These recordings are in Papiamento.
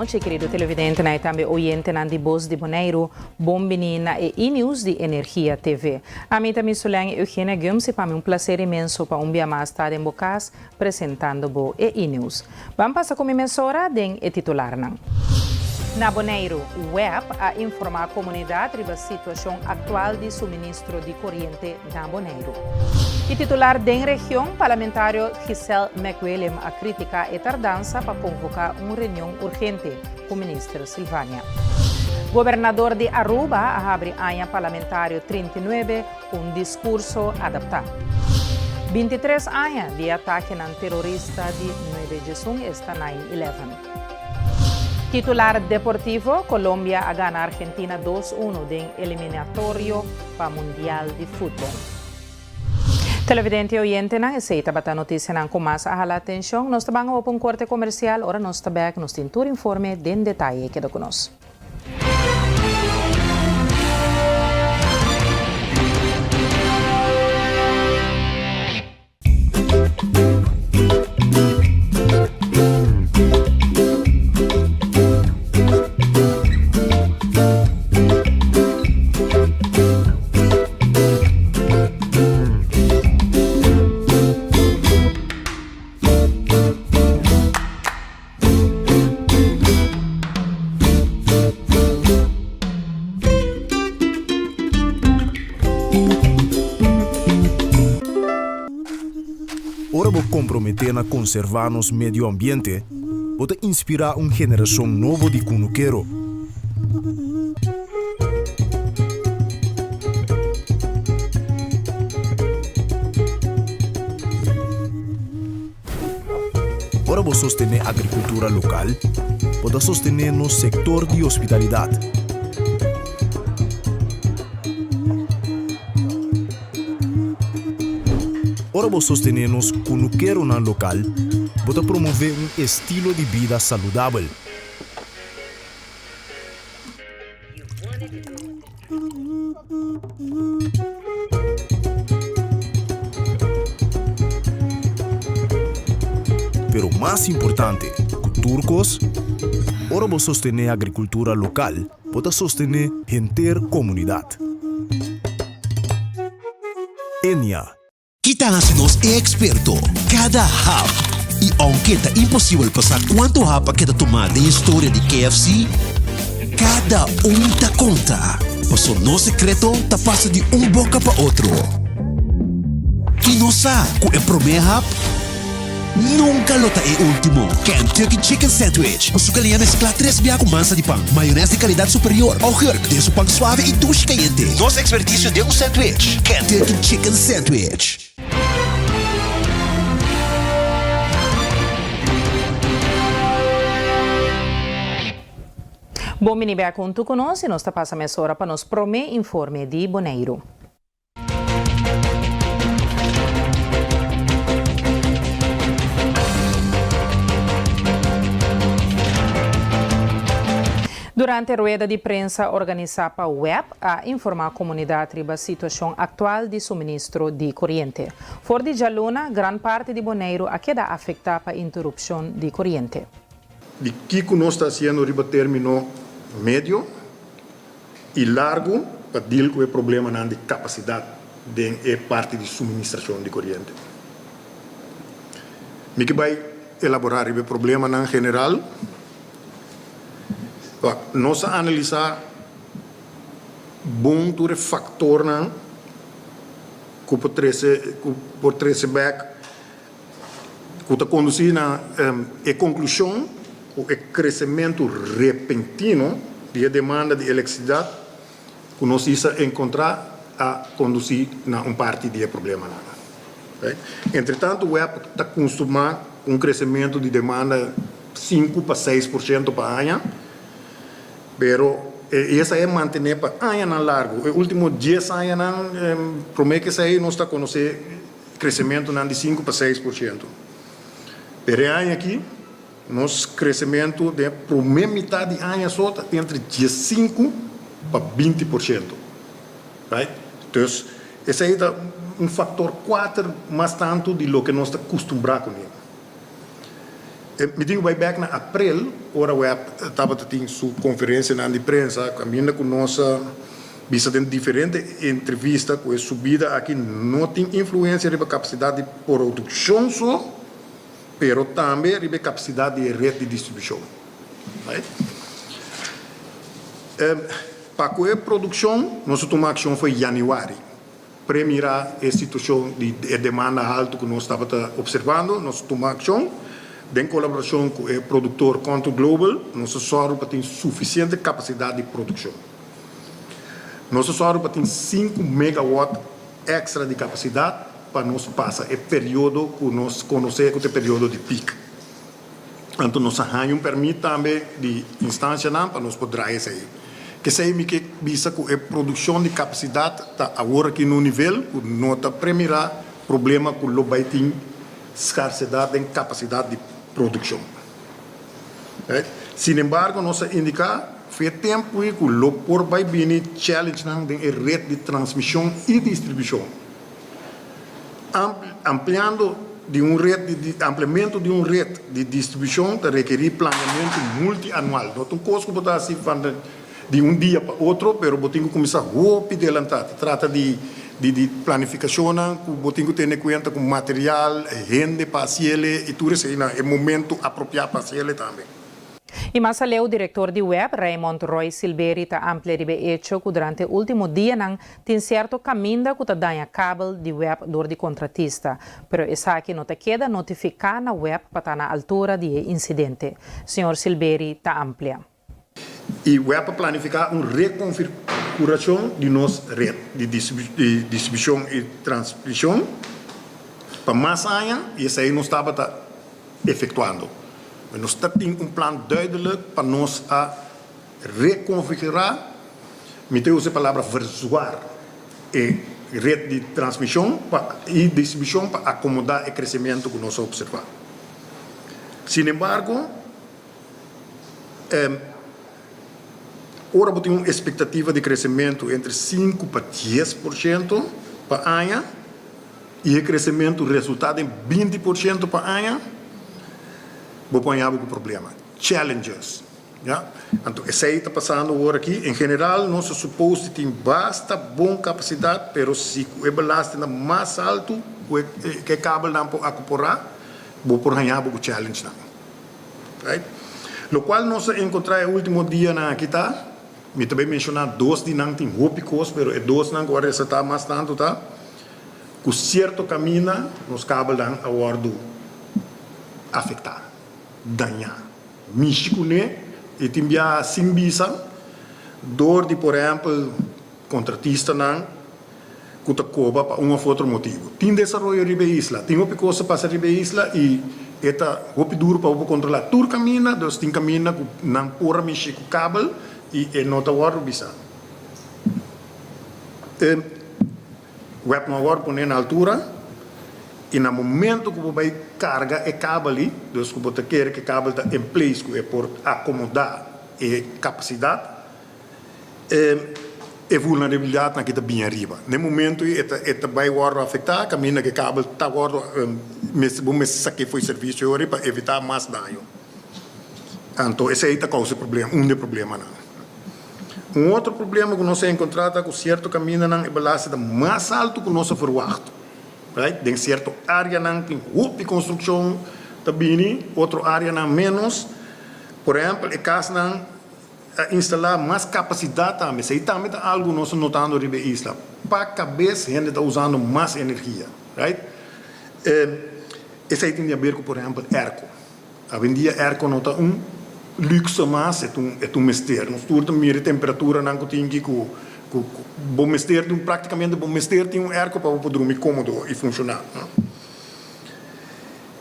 nochi, kerido televidentenan i tambe oyentenan di Bos di Boneiru. Bon bini na e E-News di Energia TV. Ami ta Misulèn Eugenia Gumbs i pa mi un plaser inmenso pa un bia mas ta den bo kas presentando bo e E-News. Ban pasa ku mi mesora den e titularnan. Na Boneiru, web a informá komunidat riba situashon aktual di suministro di koriente na Boneiru. E titular den region, parlamentario Giselle McWilliam a kritiká e tardansa pa konvoká un reunion urgente ku minister Silvania. Gobernador di Aruba a habri aña parlamentario 39 ku un diskurso adaptá. 23 aña di e atakenan terorista di nuebe djesun esta nine eleven. Titular deportivo, Colombia a gana Argentina dos uno den eliminatorio pa Mundial di Futbol. Televidente y oyentenan, esey tabata noticianan cu mas a hala atencion. Nos ta ban awo pa un corte comercial. Ora nos ta bek, nos tin tur informe den detaye. Keda cu nos. Ora bo komprometé na konservá nos medio ambiente, bo ta inspirá un generashon nobo di kunukero. Ora bo sostené agrikultura lokal, bo ta sostené nos sektor di hospitalidat. Ora bo sostené nos kunukeronan lokal, bo ta promové un estilo di bida saludabel. Pero mas importante ku tur kos, ora bo sostené agrikultura lokal, bo ta sostené henter komunidat. Enia. Ki ta hasi nos e eksperto? Kada hap! I ounke ta imposibel pa sa kuantu hap a keda tumá den historia di KFC, kada un ta konta, paso nos sekreto ta pasa di un boka pa otro. I nos sa ku e promé hap Nunca lo ta e ultimo. Kentucky Chicken Sandwich cu su galiña mezcla tres bia cu mansa di pan, mayones di calidad superior, augurk den su pan suave y dushi cayente. Nos experticio den un sandwich. Kentucky Chicken Sandwich. Bon bini bek huntu cu nos y nos ta pasa mesora pa nos prome informe di Boneiru. Durante rueda di prensa organisá pa web a informá komunidat riba situashon aktual di suministro di koriente. For di djaluna, gran parti di Boneiru a keda afektá pa interupshon di koriente. Di kiko nos ta hasiendo riba término medio? i largu pa deal ku e problemanan di kapasidat den e parti di suministrashon di koriente. Mi ke bai elaborá riba e problemanan general. Wak, nos a analisá bon tur e faktornan ku por trese ku por trese bèk ku ta kondusí na e konklushon ku e kresementu repentino di e demanda di elektrisidat ku nos isa enkontrá a kondusí na un parti di e problemanan. Entretantu web ta kunsumá un kresementu di demanda 5 pa 6% pa aña, pero esei a mantené pa añanan largu. E último dies añanan promé ku esei nos ta konosé Kresementunan di 5 pa 6%. Pero e aña aki, nos kresementu den e promé mitad di aña so ta entre 15 pa 20%. Right? Dus, esei ta un faktor kuater mas tantu di loke nos ta kustumbrá kuné. Mi tin ku bai bèk na aprel ora web tabata tin su konferensianan di prensa kaminda ku nos a bisa den diferente entrevista ku e subida aki no tin influensia riba kapasidat di produkshon so pero tambe riba e kapasidat di e ret di distribushon. Pa ku e produkshon nos a tuma akshon for yanüari. Premirá e situashon di e demanda haltu ku nos tabata opservando, nos tuma akshon. Den kolaborashon ku e produktor Contour Global, nos a sòru pa tin sufisiente kapasidat di produkshon. Nos a sòru pa tin sinku megawatt èkstra di kapasidat pa nos pasa e periodo ku nos konosé ku ta e periodo di pik. Anto nos a haña un pèrmit tambe di instansianan pa nos por draai esei. Kesei mi ke bisa ku e produkshon di kapasidat ta awor aki na un nivel ku no ta premirá problema ku lo bai tin skarsedat den kapasidat di produkshon. Sinembargo nos a indiká fe tempu ei ku lo por bai bini challengenan den e ret di transmishon i distribushon. Ampliando di un ret di ampliamentu di un ret di distribushon ta rekerí planeamentu multianual. No ta un kos ku bo ta hasi van di un dia pa otro, pero bo tin ku kuminsá hopi delantá. Ta trata di di planifikashonnan ku bo tin ku tene kuenta ku material, hende pa hasiele i tur esei na e momentu apropiá pa hasiele tambe. I mas aleu direktor di web, Raymond Roy Silbery ta amplia riba e echo ku durante último dianan tin sierto kaminda ku ta daña kabel di web dor di kontratista, pero esaki no ta keda notifiká na web pa ta na altura di e insidente. Señor Silbery ta amplia. I web a planifiká un rekonfigurashon di nos ret di distribushon i transmishon pa mas aña i esei nos tabata efektuando. Nos ta tin un plan duidelijk pa nos a rekonfigurá, mi ta usa e palabra verzwaar, e ret di transmishon pa i distribushon pa akomodá e kresementu ku nos a opservá. Sinembargo, ora bo tin un espektativa di kresementu entre sinku pa 10% pa aña, i e kresementu resultá den 20% pa aña, bo por haña bo ku problema, challenges. Ya. Anto esei ta pasando awor aki. En general nos a supos di tin basta bon kapasidat, pero si ku e belastingnan mas altu ku e ku e kabelnan por akoporá, bo por haña bo ku challengenan. Right. Lokual nos a enkontrá e último dianan aki ta, mi ta bai menshoná dos di nan, tin hopi kos, pero e dosnan ku a resaltá mas tantu ta, Ku sierto kaminda nos kabelnan a wòrdu afektá, dañá. Mishi kuné i tin biaha sin bisa dor di por ehèmpel kontratistanan ku ta koba pa un òf otro motibu. Tin desaroyo riba e isla, tin hopi kos ta pasa riba e isla i e ta hopi duru pa bo por kontrolá tur kaminda, dus tin kaminda ku nan por a mishi ku kabel i e no ta wòrdu bisá. E. Web no a wòrdu poné na altura i na momento ku bo bai karga e kabel ei, dus ku bo ta kere ku e kabel ta in place ku e por akomodá e kapasidat, e vulnerabilidatnan aki ta bini ariba. Na e momento ei e ta bai wòrdu afektá kaminda ku e kabel ta wòrdu mester bo mester sak'é for e servisio ora pa evitá mas daño. Anto esei ta kousa e problema, un di e problemanan. Un otro problema ku nos a enkontrá ta ku sierto kamindanan e belasting ta mas altu ku nos a ferwagt. Right? Den sierto áreanan tin hopi konstrukshon ta bini, otro áreanan ménos. Por ehèmpel, e kasnan a instalá mas kapasidat tambe. Esei tambe ta algu nos a notando riba e isla. Pa kabes hende ta usando mas energia. Right? Esei tin di aber ku por ehèmpel airco. Awendia airco no ta un luxe mas, e ta un e ta un mester. Nos tur ta mira e temperaturanan ku tin aki ku ku bo mester di un praktikamente bo mester tin un airco pa bo por drumi komodo i funshoná.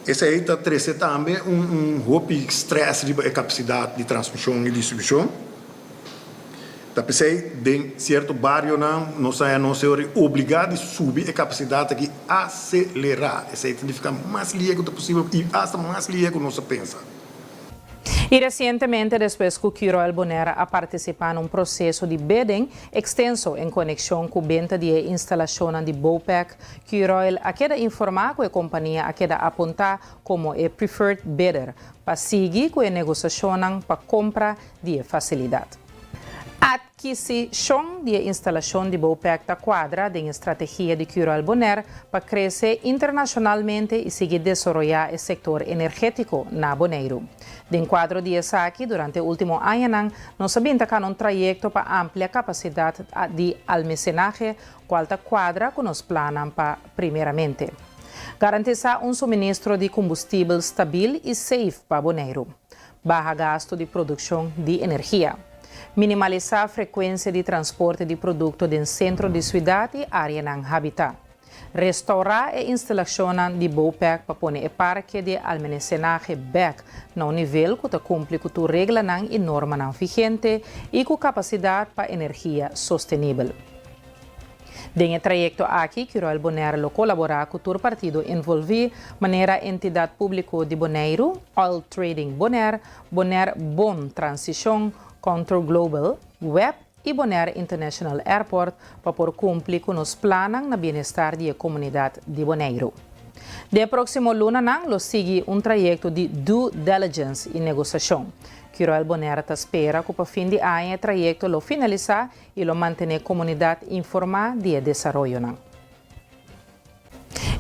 Esei ta trese tambe un un hopi stress riba e kapasidat di transmishon i distribushon. Ta p'esei den sierto barionan nos a haña nos e ora obligá di subi e kapasidat aki aselerá. Esei ta nifiká mas lihe ku ta posibel i asta mas lihe ku nos a pensa. I resientemente, despues ku Curoil Bonaire a partisipá den un proseso di bidding ekstenso en konekshon ku benta di instalashon di Bopec, Curoil a keda informá ku e kompania a keda apuntá komo e preferred bidder pa sigui ku e negosiashon pa kompra di fasilidat. Atkisishon di instalashon di Bopec ta kuadra den strategia di Curoil Bonaire pa krese internashonalmente i sigui desaroyá e sektor energétiko na Boneiru. Den kuadro di esaki, durante último añanan, nos a bin ku un trayekto pa amplia kapasidat di almasenahe, kual ta kuadra ku nos plannan pa, primeramente, garantisá un suministro di kombustibel stabil i safe pa Boneiru, baha gastu di produkshon di energia, minimalisá frekuensia di transporte di produkto den sentro di siudat i áreanan habitá, restourá e instalashon di Bopec pa pone e parke di almasenahe bèk na un nivel ku ta kumpli ku reglanan i normanan vigente i ku kapasidat pa energia sostenibel. Den e trayekto aki, Curoil Bonaire lo kolaborá ku tur partido envolví, manera Entidat Públiko di Boneiru, Oil Trading Bonaire, Bonaire Bon Transishon, Contour Global, WEB i Bonaire International Airport pa por kumpli ku nos plannan na bienestar di komunidat di Boneiru. Den próksimo lunanan lo sigui un trayekto di due diligence i negosiashon. Curoil Bonaire ta spera ku pa fin di aña e trayekto lo finalisá i lo mantené komunidat informá di desaroyonan.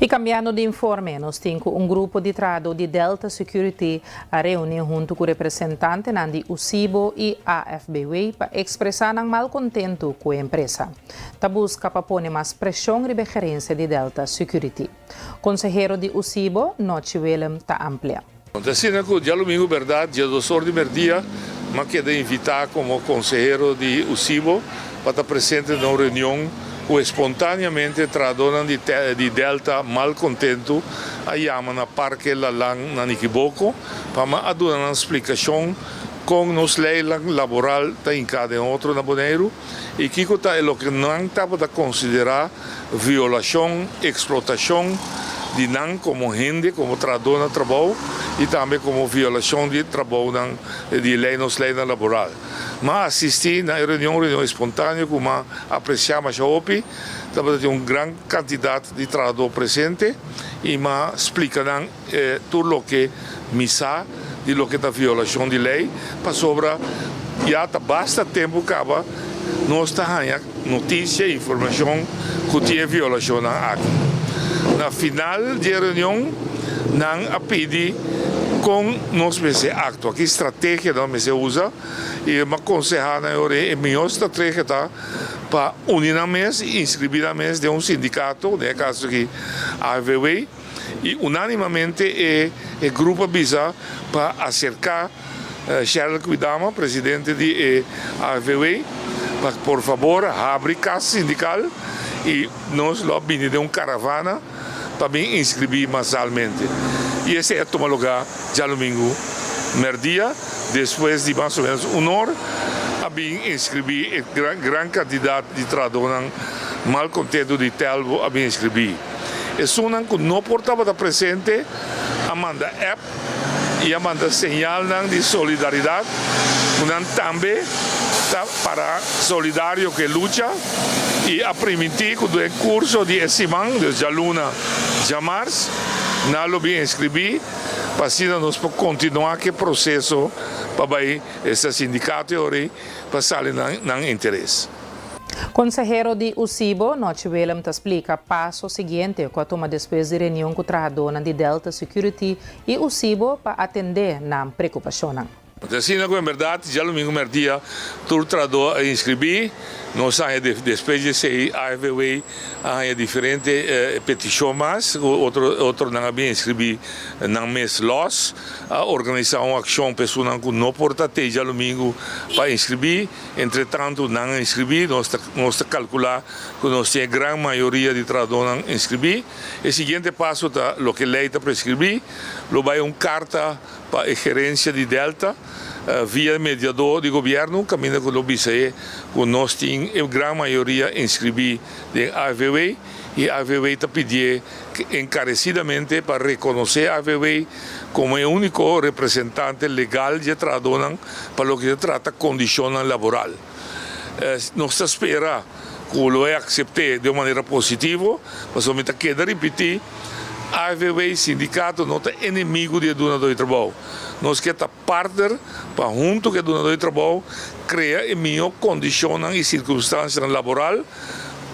I kambiando di informe, nos tin un grupo di trahadó di Delta Security a reuní huntu ku representantenan di USIBO i AFBW pa ekspresá nan malkontentu ku e empresa. Ta buska pa pone mas preshon riba gerensia di Delta Security. Konsehero di USIBO, Nochi Willem, ta amplia. Asina, ku djadumingu, berdat, dia 2 or di mèrdia, m'a keda invitá komo konsehero di USIBO pa ta presente na un reunion ku espontáneamente trahadónan di Delta malkontentu a yama na Parke Lalan na Nikiboko pa mi duna un splikashon kon nos lei laboral ta hinká den otro na Boneiru i kiko ta loke nan tabata konsiderá violashon, eksplotashon di nan komo hende, komo trahadó na trabou i tambe komo violashon di trabou di lei nos lei laboral. M'a asistí na reunion, reunion espontáneo ku m'a apresiá masha hopi, tabatin un gran kantidat di trahadó presente i m'a splika nan tur loke mi sa di loke ta violashon di lei, pasobra ya ta basta tempu kaba nos ta haña notisia, informashon ku tin violashon aki. Na final di reunion, nan a pidi kon nos mester aktua, ki strategia nos mester usa i m'a konsehá nan e mihó strategia ta pa uni nan mes i inskribí nan mes den un sindikato, den e kaso aki AFBW, i unánimamente e grupo a bisa pa aserká Sheryl Kwidama, presidente di AFBW, pa por fabor habri kas sindikal i nos lo bini den un karavana pa bin inskribí masalmente. I esei a tuma lugá djadumingu mèrdia, despues di mas o ménos un or, a bin inskribí gran, gran kantidat di trahadónan malkontentu di Telbo a bin inskribí. Esunnan ku no por tabata presente a manda app i a manda señalnan di solidaridat, ku nan tambe ta para solidario ku e lucha i a primintí ku den kurso di e siman, dus djaluna, djamars, nan lo bin inskribí pa asina nos por kontinuá ku e proseso pa bai e sindikato pa sali nan interes. Konsehero di USIBO, Nochi Willem, ta splika paso siguiente ku a tuma despues di reunion ku trahadónan di Delta Security i USIBO pa atendé nan preokupashon. Asina, ku en berdat, djadumingu mèrdia, tur trahadó a inskribí, nos a despues di esei AFBW a diferente petishon mas, otronan a bin inskribí nan mes lòs, a organisá un akshon pa esunnan ku no por ta te djadumingu pa inskribí, entre tantu nan a inskribí, nos ta kalkulá ku nos tin gran mayoria di trahadónan inskribí. E siguiente paso ta loke lei ta preskribí, lo bai un karta pa e gerensia di Delta. via mediadó di gobièrnu kaminda ku lo bisa e ku nos tin e gran mayoria inskribí den AFVW i AFVW ta pidié enkaresidamente pa rekonosé AFVW komo e úniko representante legal dje trahadónan pa loke ta trata kondishonnan laboral. Nos ta spera ku lo e aksept'é den un manera positivo, pasobra mi ta keda ripití, AFVW, sindikato, no ta enemigu di e dunadó di trabou. Nos ke ta partner pa huntu ku e dunadó di trabou krea e mihó kondishonnan i sirkunstansianan laboral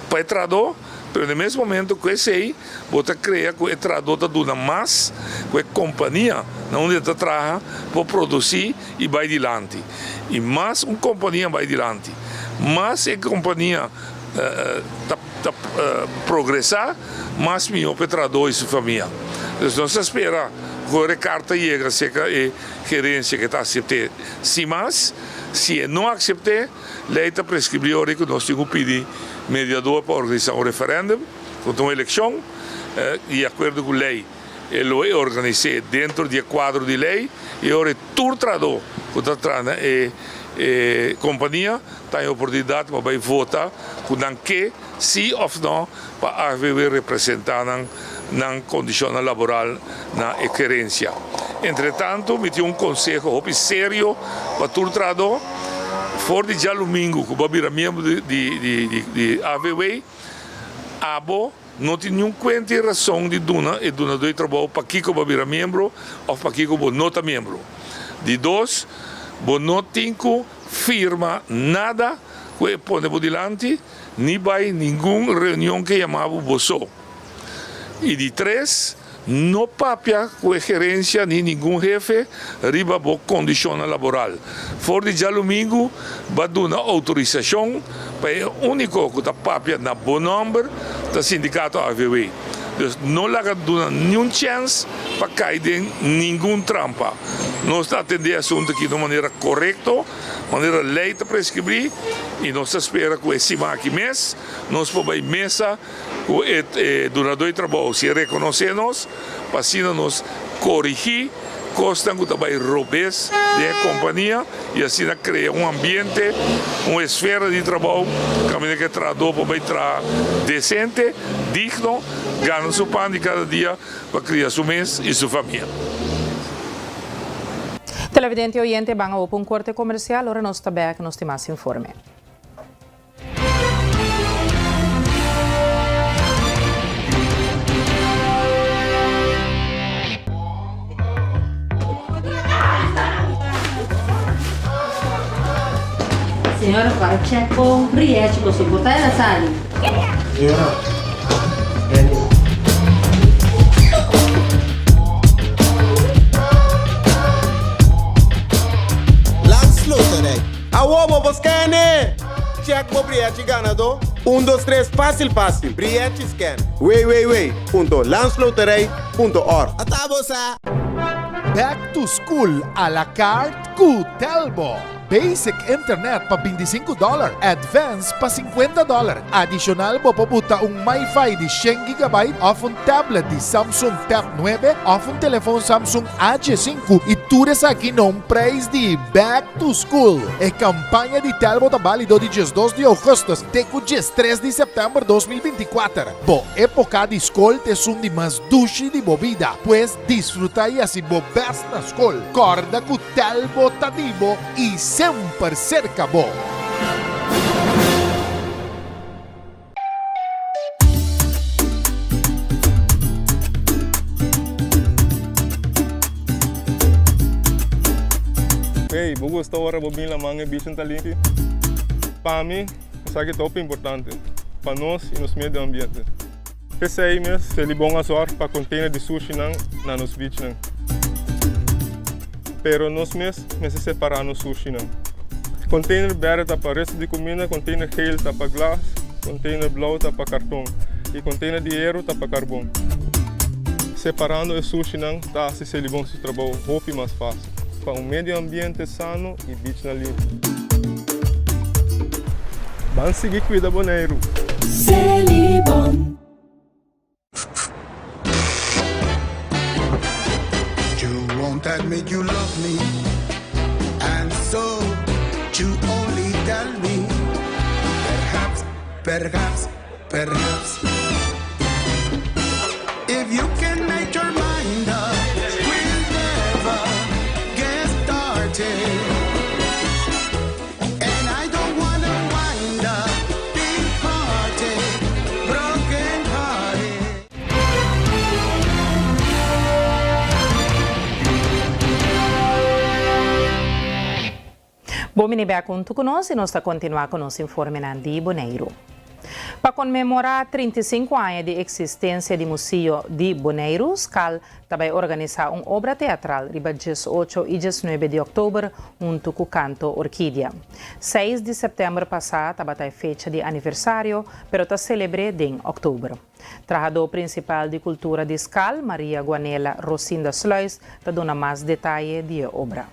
pa e trahadó, pero na e mes momento ku esei bo ta krea ku e trahadó ta duna mas ku e kompania na unda e ta traha por produsí i bai dilanti. I mas un kompania bai dilanti, mas e kompania ta ta progresá, mas mihó pa e trahadó i su famia. Dus nos ta spera ku ora e karta yega serka e gerensia ku e ta asept'é sin mas. Si e no asept'é, lei ta preskribí ora ku nos tin ku pidi mediador pa organisá un referèndum, ku ta un elekshon, di akuerdo ku lei. E lo e organis'é dentro di e kuadro di lei i ora e tur trahadó ku ta traha na e e kompania ta haña oportunidat pa bai vota ku nan ke si òf nò pa AFBW representá nan nan kondishonnan laboral na e gerensia. Entretantu mi tin un konseho hopi serio pa tur trahadó, for di djalumingu ku bo a bira miembro di di di AFBW abo, No tin niun kuenta i rason di duna e dunadó di trabou pakiko bo a bira miembro òf pakiko bo no ta miembro. Di dos, bo no tin ku firma nada ku e pone bo dilanti ni bai ningun reunion ku e yama bo bo so. I di tres, no papia ku e gerensia ni ningun hefe riba bo kondishonnan laboral. For di djalumingu bo a duna outorisashon pa e úniko ku ta papia na bo nòmber ta sindikato AVW. Dus no laga duna niun chèns pa kai den ningun trampa. Nos ta atendé e asuntu aki na un manera korekto, manera lei ta preskribí i nos ta spera ku e siman aki mes nos por bai mesa ku e dunadó di trabou si e rekonosé nos pa asina nos korigí kosnan ku ta bai robes den e kompania i asina krea un ambiente, un esfera di trabou kaminda ku e trahadó por bai traha desente, digno, gana su pan di kada dia pa kria su mes i su famia. Televidente i oyente ban a opa un korte komersial, ora nos ta bek nos tin mas informe. Señora para check bo rièchi bo soporta el a sali. Señora, Benny. Landsloterij. Awo bo por scan-e! Check bo brièchi ganadó. Un dos tres fásil fásil. Brièchi scan. Www punto landsloterij punto org. Ata bo sa! Back to school a la carte ku Telbo! Basic internet pa 25 dollar, Advance pa 50 dollar. Adishonal bo por buta un MiFi di shen gigabyte òf un tablet di Samsung Tab 9 òf un telefon Samsung A15 i tur esaki na un prijs di Back to School. E kampaña di Telbo ta bálido di 12 di ougùstùs te ku 13 di sèptèmber 2024. Bo époka di skol ta esun di mas dushi di bo bida, pues disfrutá i hasi bo bèst na skol. Kòrda ku Telbo ta di bo i semper serka bo. Hey, bo gusta ora bo bin laman e bichin ta limpi? Pa mi, esaki ta hopi importante pa nos y nos medio ambiente. P'esei mes, Selibon a zorg pa container di sushinan na nos beachnan. Pero nos mes mester separa nos sushinan. Container berde ta pa resto di cuminda, container geel ta pa glas, container blauw ta pa carton y container di hero ta pa carbon. Separando e sushinan ta haci Selibon su trabou hopi mas facil pa un medio ambiente sano y beachnan limpi. Ban sigui cuida Boneiru! Selibon. You won't admit you love me. So you only tell me Perhaps, perhaps, perhaps If you can make your mind up We'll never get started And I don't wanna wind up Big party, broken hearted. Bon bini bek huntu ku nos i nos ta kontinuá ku nos informenan di Boneiru. Pa konmemorá 35 aña di eksistensia di Museo di Boneiru, skal ta bai organisá un obra teatral riba 18 i 19 di òktober huntu ku Kanto Orkidia. Seis di sèptèmber pasá tabata e fecha di aniversario, pero ta selebr'é den òktober. Trahadó prinsipal di kultura di skal, Maria Guanela Rosinda Sluis, ta duna mas detaye di e obra.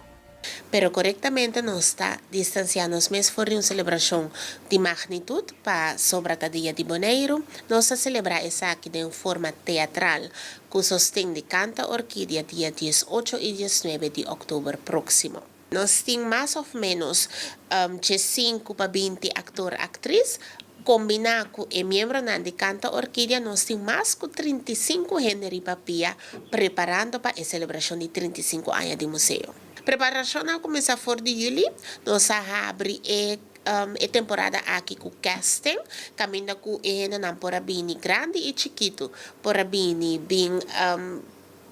Pero korektamente nos ta distansiá nos mes for di un selebrashon di magnitut pa sobra ta Dia di Boneiru. Nos ta selebrá esaki den un forma teatral ku sosten di Kanta Orkidia dia 18 i 19 di òktober próksimo. Nos tin mas òf ménos 15 pa 20 aktor aktris. Kombiná ku e miembronan di Kanta Orkidia nos tin mas ku 35 hende riba pia preparando pa e selebrashon di 35 aña di museo. Preparashonnan a kuminsá for di yüli. Nos a habri e e temporada aki ku casting, kaminda ku e hendenan por a bini grandi i chikitu por a bini bin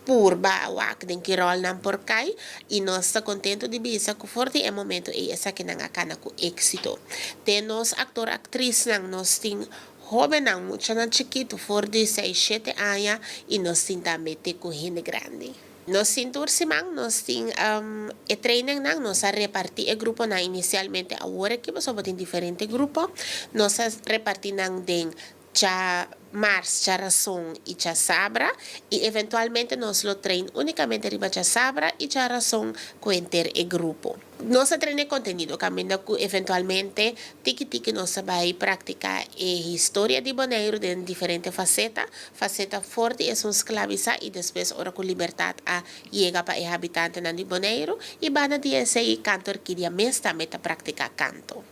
purba wak den ki ròl nan por kai i nos ta kontentu di bisa ku for di e momentu ei esakinan a kana ku éksito. Den nos aktor aktrisnan nos tin hóbennan, muchanan chikitu for di seis shete aña i nos tin tambe te ku hende grandi. Nos tin tur siman nos tin e trainingnan, nos a repartí e gruponan inisialmente awor aki pasobra bo tin diferente grupo, nos a repartí nan den Dja mars, djarason i djasabra, i eventualmente nos lo train únikamente riba djasabra i djarason ku henter e grupo. Nos a train e kontenido kaminda ku eventualmente tiki tiki nos a bai praktiká e historia di Boneiru den diferente faseta, faseta for di esun sklabisá i despues ora ku libertat a yega pa e habitantenan di Boneiru i banda di esei Kanto Orkidia mes tambe ta praktiká kanto.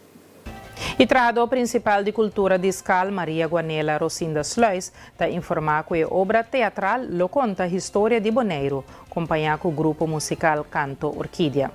E trahadó prinsipal di kultura di skal, Maria Guanela Rosinda Sluis, ta informá ku e obra teatral lo konta historia di Boneiru, kompañá ku grupo musikal Kanto Orkidia.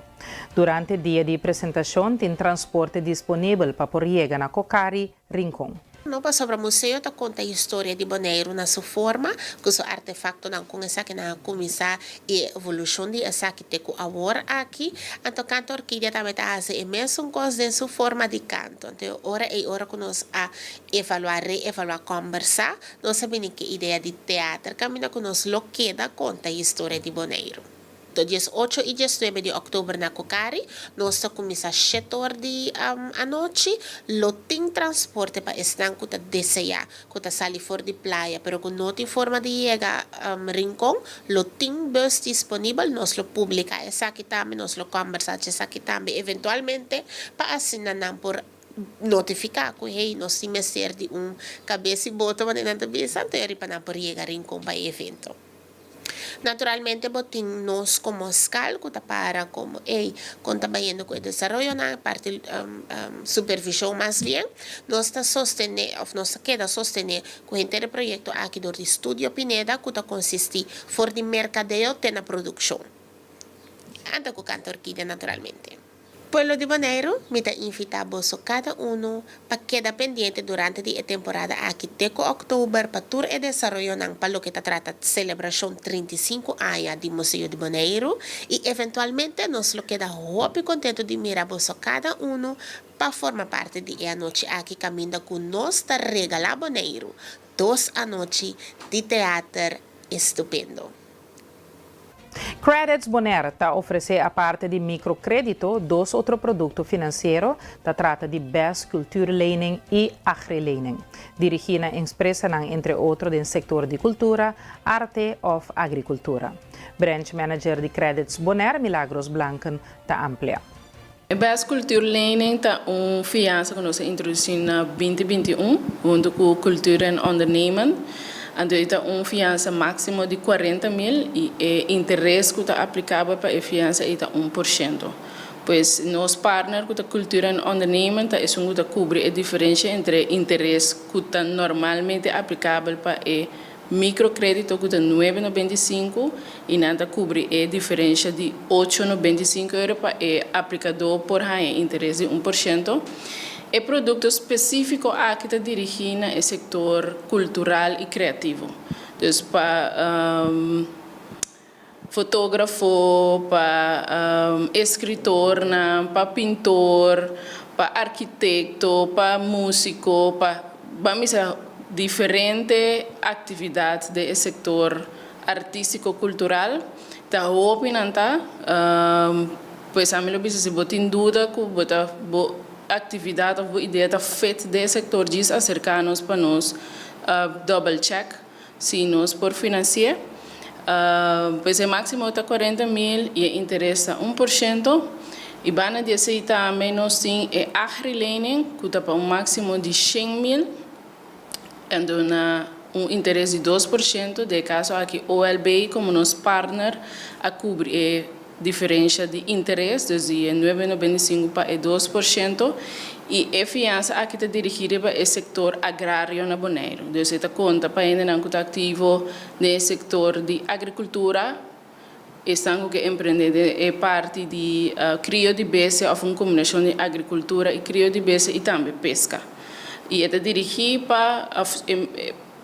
Durante dia di presentashon tin transporte disponibel pa por yega na Kokari, Rincon. No pasobra museo ta konta historia di Boneiru na su forma, ku su artefaktonan kon esakinan a kuminsá i e evolushon di esaki te ku awor aki. Anto Kanto Orkidia tambe ta hasi e mesun kos den su forma di kanto. Anto e ora ei ora ku nos a evaluá, reevaluá, kòmbersá, nos a bini ku e idea di teater kaminda ku nos lo keda konta historia di Boneiru. To 18 i 19 di òktober na Kokari, nos ta kuminsá shete or di anochi. Lo tin transporte pa esnan ku ta deseá ku ta sali for di playa pero ku no tin forma di yega Rincon. Lo tin bus disponibel. Nos lo publiká esaki tambe, nos lo kòmbersá dje esaki tambe eventualmente pa asina nan por notifiká ku hey nos tin mester di un kabes i boto manera nan ta bisa, anto e riba nan por yega Rincon pa e evento. Naturalmente bo tin nos komo skal ku ta para komo ey kon ta bayendo ku e desaroyonan e parti supervishon mas bien nos ta sostené òf nos ta keda sostené ku henter e proyekto aki dor di Studio Pineda ku ta konsistí for di merkadeo te na produkshon anto ku Kanta Orkidia naturalmente. Pueblo di Boneiru, mi ta invitá boso kada unu pa keda pendiente durante di e temporada aki te ku òktober pa tur e desaroyonan pa loke ta trata selebrashon 35 aña di Museo di Boneiru i eventualmente nos lo keda hopi kontentu di mira boso kada unu pa forma parti di e anochi aki kaminda ku nos ta regalá Boneiru dos anochi di teater estupendo. Credits Bonaire ta ofresé aparte di mikrokrédito dos otro produkto finansiero, ta trata di Best Cultuurlening i Agrilening, dirigí na empresanan entre otro den sektor di kultura, arte òf agrikultura. Branch Manager di Credits Bonaire, Milagros Blanken, ta amplia. E Best Cultuurlening ta un fiansa ku nos a introdusí na 2021 huntu ku Cultuur en Ondernemen. Anto e ta un fiansa máksimo di 40 mil i e interes ku ta aplikabel pa e fiansa ei ta 1%. Pues nos partner ku ta Cultuur en Ondernemen ta esun ku ta kubri e diferensha entre e interes ku ta normalmente aplikabel pa e mikrokrédito ku ta 9,95 i nan ta kubri e diferensha di 8,95 euro pa e aplikadó por haña interes di 1%. E produkto spesífiko aki ta dirigí na e sektor kultural i kreativo. Dus pa fotógrafo, pa eskritornan, pa pintor, pa arkitekto, pa músiko, pa ban bisa diferente aktividat den e sektor artístiko kultural. Ta hopi nan ta. Pues ami lo bisa si bo tin duda ku bo ta bo aktividat òf bo idea ta fit den e sektor djis aserká nos pa nos double check si nos por finansi'é. Pues e máksimo ta 40 mil i e interes ta 1%. I banda di esei tambe nos tin e agrilening ku ta pa un máksimo di 100 mil. Anto na un interes di 2%, den e kaso aki OLB komo nos partner a kubri e diferensha di interes, dus di e 9,95 pa e 2%, i e fiansa aki ta dirigí riba e sektor agrario na Boneiru. Dus e ta konta pa hendenan ku ta aktivo den e sektor di agrikultura, Esnan ku ke emprendé den e parti di krio di bestia òf un kombinashon di agrikultura i krio di bestia i tambe peska. I e ta dirigí pa òf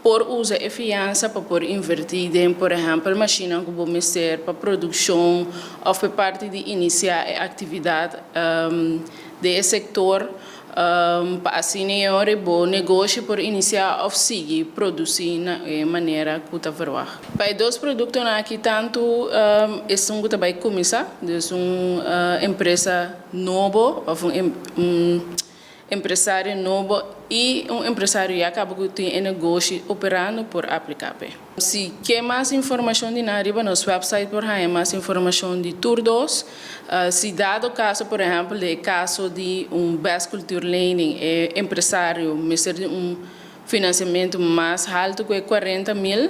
por usa e fiansa pa por invertí den por ehèmpel mashinnan ku bo mester pa produkshon òf pa e parti di inisiá e aktividat den e sektor. Pa asina e ora bo negoshi por inisiá òf sigui produsí na e manera ku ta verwagt. Pa e dos produktonan aki tantu esun ku ta bai kuminsá, dus un empresa nobo òf un empresario nobo i un empresario ya kaba ku tin e negoshi operando por apliká p'e. Si ke mas informashon di nan riba nos website por haña mas informashon di tur dos. Si dado kaso por ehèmpel den e kaso di un Best Cultuurlening e empresario mester di un finansiamentu mas haltu ku e 40 mil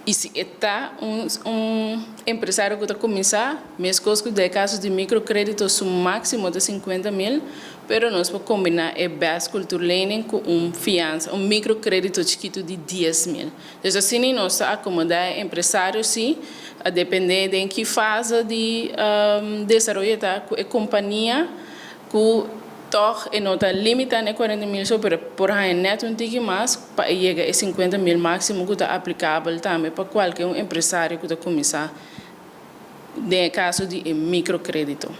i si e ta un un empresario ku ta kuminsá meskos ku den e kaso di mikrokredito su máksimo ta 50 mil pero nos por kombiná e Best Cultuurlening ku un fiansa un mikrokredito chikitu di 10 mil. Dus asina nos ta akomodá e empresario si, a dependé den ki fase di desaroyo e ta ku e kompania ku tòg e no ta limitá na e 40 mil so pero por haña nèt un tiki mas pa e yega e 50 mil máksimo ku ta aplikabel tambe pa kualke un empresario ku ta kuminsá den e kaso di e mikrokrédito.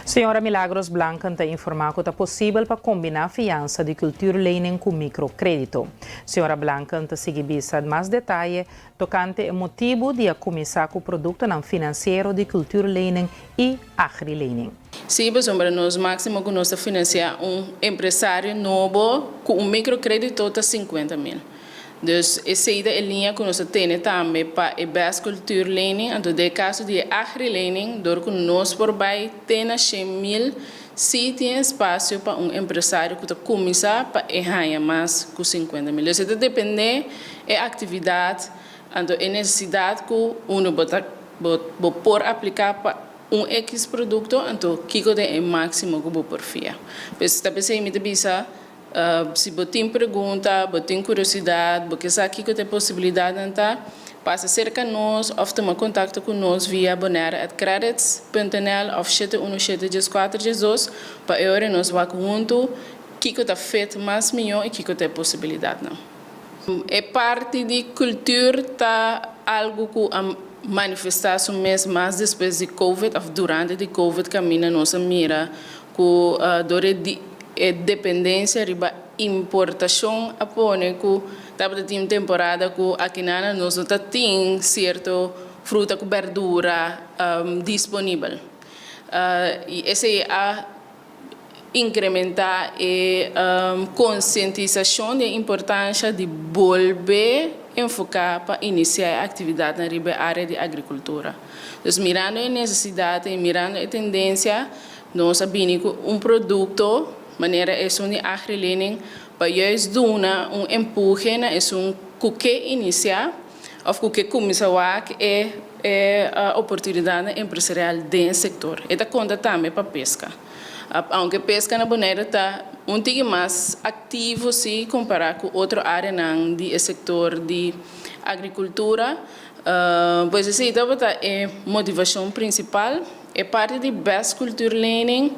Señora Milagros Blanken ta informá ku ta posibel pa kombiná fiansa di cultuurlening ku mikrokrédito. Señora Blanken ta sigui bisa mas detaye tokante e motibu di a kuminsá ku produktonan finansiero di cultuurlening i agrilening. Sí, pasobra nos máksimo ku nos ta finansiá un empresario nobo ku un mikrokrédito ta 50 mil. Dus esei ta e liña ku nos ta tene tambe pa e Best Cultuurlening. Anto den e kaso di e Agrilening, dor ku nos por bai te na 100 mil, sí tin espasio pa un empresario ku ta kuminsá pa e haña mas ku 50 mil. Dus e ta dependé e aktividat, anto e nesesidat ku unu bo ta bo bo por apliká pa un X produkto, anto kiko ta e máksimo ku bo por fia. Pues ta p'esei mi ta bisa, Si bo tin pregunta, bo tin kuriosidat, bo ke sa kiko ta e posibilidatnan ta, pasa serka nos òf tuma kontakto ku nos via bonaire@credits.nl òf 717 14 12 pa e ora nos wak huntu kiko ta fit mas mihó i kiko ta e posibilidatnan. E parti di kultur ta algu ku a manifestá su mes mas despues di covid òf durante di covid kaminda nos a mira ku dor di e dependensia riba importashon a pone ku tabata tin un temporada ku akinana nos no ta tin sierto fruta ku berdura disponibel. I esei a inkrementá e konsientisashon di e importansha di bolbe enfoká pa inisiá e aktividatnan riba e área di agrikultura. Dus mirando e nesesidat i mirando e tendensia, nos a bini ku un produkto manera esun di Agrilening pa juist duna un empuje na esun ku ke inisiá. òf ku ke kuminsá wak e e oportunidatnan empresarial den e sektor. E ta konta tambe pa peska. Aunke peska na Boneiru ta un tiki mas aktivo si kompará ku otro áreanan di e sektor di agrikultura, pues esei tabata e motivashon prinsipal. E parti di Best Cultuurlening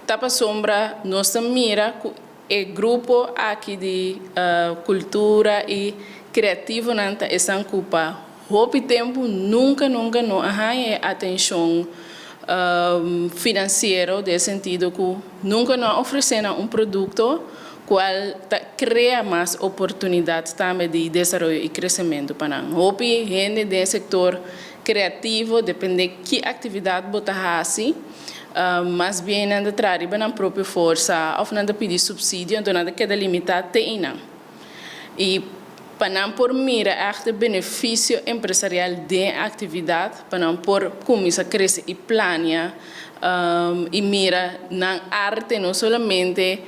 ta pasobra nos ta mira ku e grupo aki di kultura i kreativonan ta esnan ku pa hopi tempu nunka nunka no a haña e atenshon finansiero den e sentido ku nunka no a ofresé nan un produkto kual ta krea mas oportunidat tambe di desaroyo i kresementu pa nan. Hopi hende den e sektor kreativo depende ki aktividat bo ta hasi. Mas bien nan ta traha riba nan propio forsa òf nan ta pidi supsidio, anto nan ta keda limitá te einan. I pa nan por mira ègt e benefisio empresarial den e aktividat, pa nan por kuminsá krese i plania i mira nan arte no solamente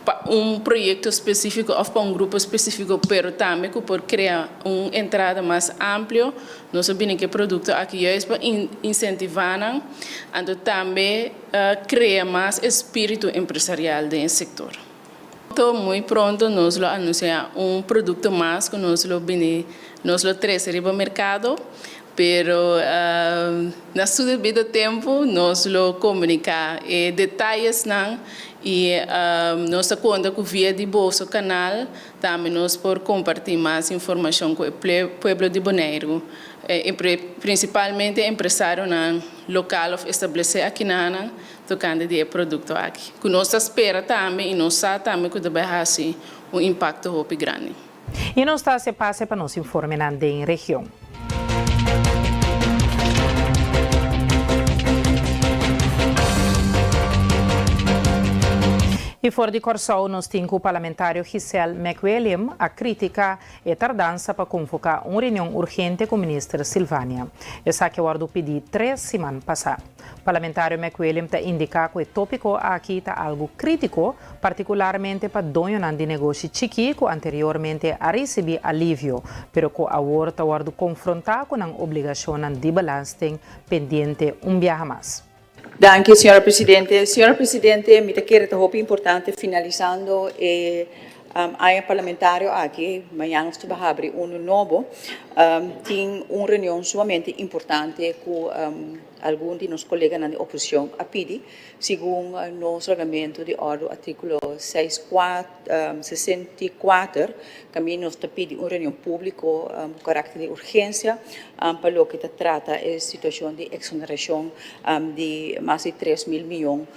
pa un proyekto spesífiko òf pa un grupo spesífiko, pero tambe ku por krea un entrada mas amplio. Nos a bini ku e produkto aki juist pa insentivá nan, anto tambe krea mas espíritu empresarial den e sektor. Muy pronto nos lo anunsiá un produkto mas ku nos lo bini, nos lo trese riba merkado, pero na su debido tempu nos lo komuniká e detayesnan i nos ta konta ku via di boso kanal tambe nos por kompartí mas informashon ku e pueblo di Boneiru, prinsipalmente empresarionan lokal òf establesé akinanan tokante di e produkto aki, ku nos ta spera tambe i nos sa tambe ku ta bai hasi un impakto hopi grandi. I nos ta hasi pase pa nos informenan den region. I for di Kòrsou nos tin ku parlamentario Giselle McWilliam a kritika e tardansa pa konvoká un reunion urgente ku minister Silvania. Esaki a wòrdu pidí tres siman pasá. Parlamentario McWilliam ta indiká ku e tópiko aki ta algu krítiko, partikularmente pa doñonan di negoshi chikí ku anteriormente a risibí alivio, pero ku awor ta wòrdu konfrontá ku nan obligashonnan di belasting pendiente un biaha mas. Danki, señora Presidente. Señora Presidente, mi ta kere ta hopi importante finalisando e aña parlamentario aki, mañana nos ta habri uno nobo, tin un reunion sumamente importante cu Algun di nos koleganan di oposicion a pidi, segun nos reglamento di ordo articulo 64, caminda nos ta pidi un reunion publico cu caracter di urgencia pa loke ta trata e situacion di exoneracion di mas di 3000 miyon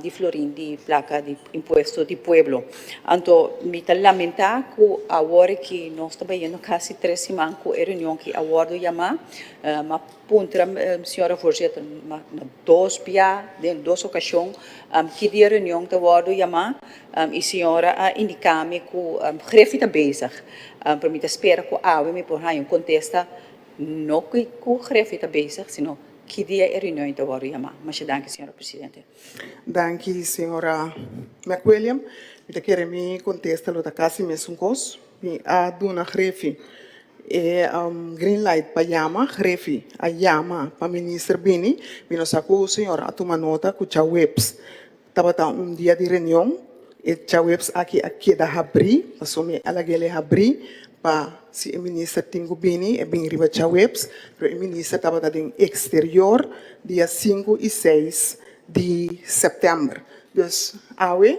di florin di placa di impuesto di pueblo. Anto mi ta lamenta cu awor ki nos ta bayendo casi tres siman cu e reunion ki a wordo yama, ma. Puntra señora voorzitter na dos bia den dos ocasion ki dia reunion ta wordo yama y señora a indica mi cu Griffie ta bezig pero mi ta spera cu awe mi por haya un contesta no cu Griffie ta bezig sino ki dia e reunion ta wordo yama. Masha danki señora presidente. Danki señora McWilliam. Mi ta kere mi contesta lo ta casi mesun cos. Mi a duna Griffie E green light pa yama, Grefi a yama pa minister bini. Mi no sa ku señor a tuma nota ku djaweps tabata un dia di reunion. E djaweps aki a keda habrí, pasobra mi a lag'el e habrí pa si e minister tin ku bini e bin riba djaweps. Pero e minister tabata den eksterior dia sinku i seis di sèptèmber. Dus awe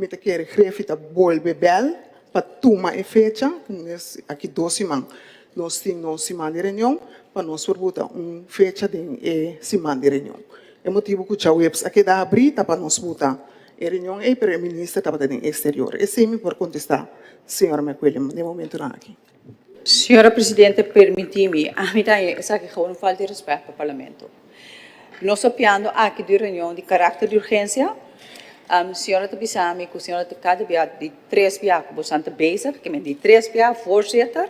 Mi ta kere Grefi ta bolbe bel pa tuma e fecha, aki dos siman nos tin nos siman di reunion pa nos por buta un fecha den e siman di reunion. E motibu ku djaweps a keda habrí ta pa nos buta e reunion ei pero e minister tabata den exterior. Esei mi por kontestá señor McWilliam den momentunan aki. Señora Presidente, permití mi, ami ta haña esaki gewoon un falta di respet pa Parlamento. Nos ta piando aki di reunion di karakter di urgensia. Señora ta bisa mi ku señora ta kada bia di tres bia ku bosan ta bezig, ke men di tres bia voorzitter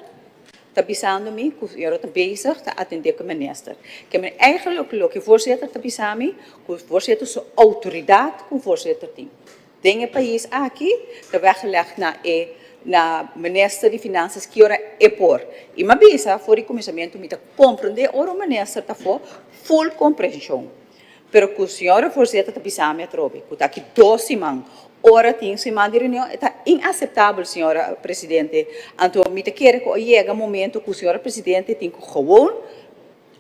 ta bisando mi ku señora ta bezig ta atendé ku minister. Ke men eigenlijk loke voorzitter ta bisa mi ku voorzitter su outoridat ku voorzitter tin. Den e pais aki ta weggelegd na e. na minister di Finanzas ki ora e por. I m'a bisa for di kuminsamentu mi ta komprendé ora un minister ta afó, full komprenshon. Pero ku señora voorzitter ta bisa mi atrobe ku ta aki dos siman ora tin siman di reunion e ta inaseptabel señora presidente. Anto mi ta kere ku a yega momento ku señora presidente tin ku gewoon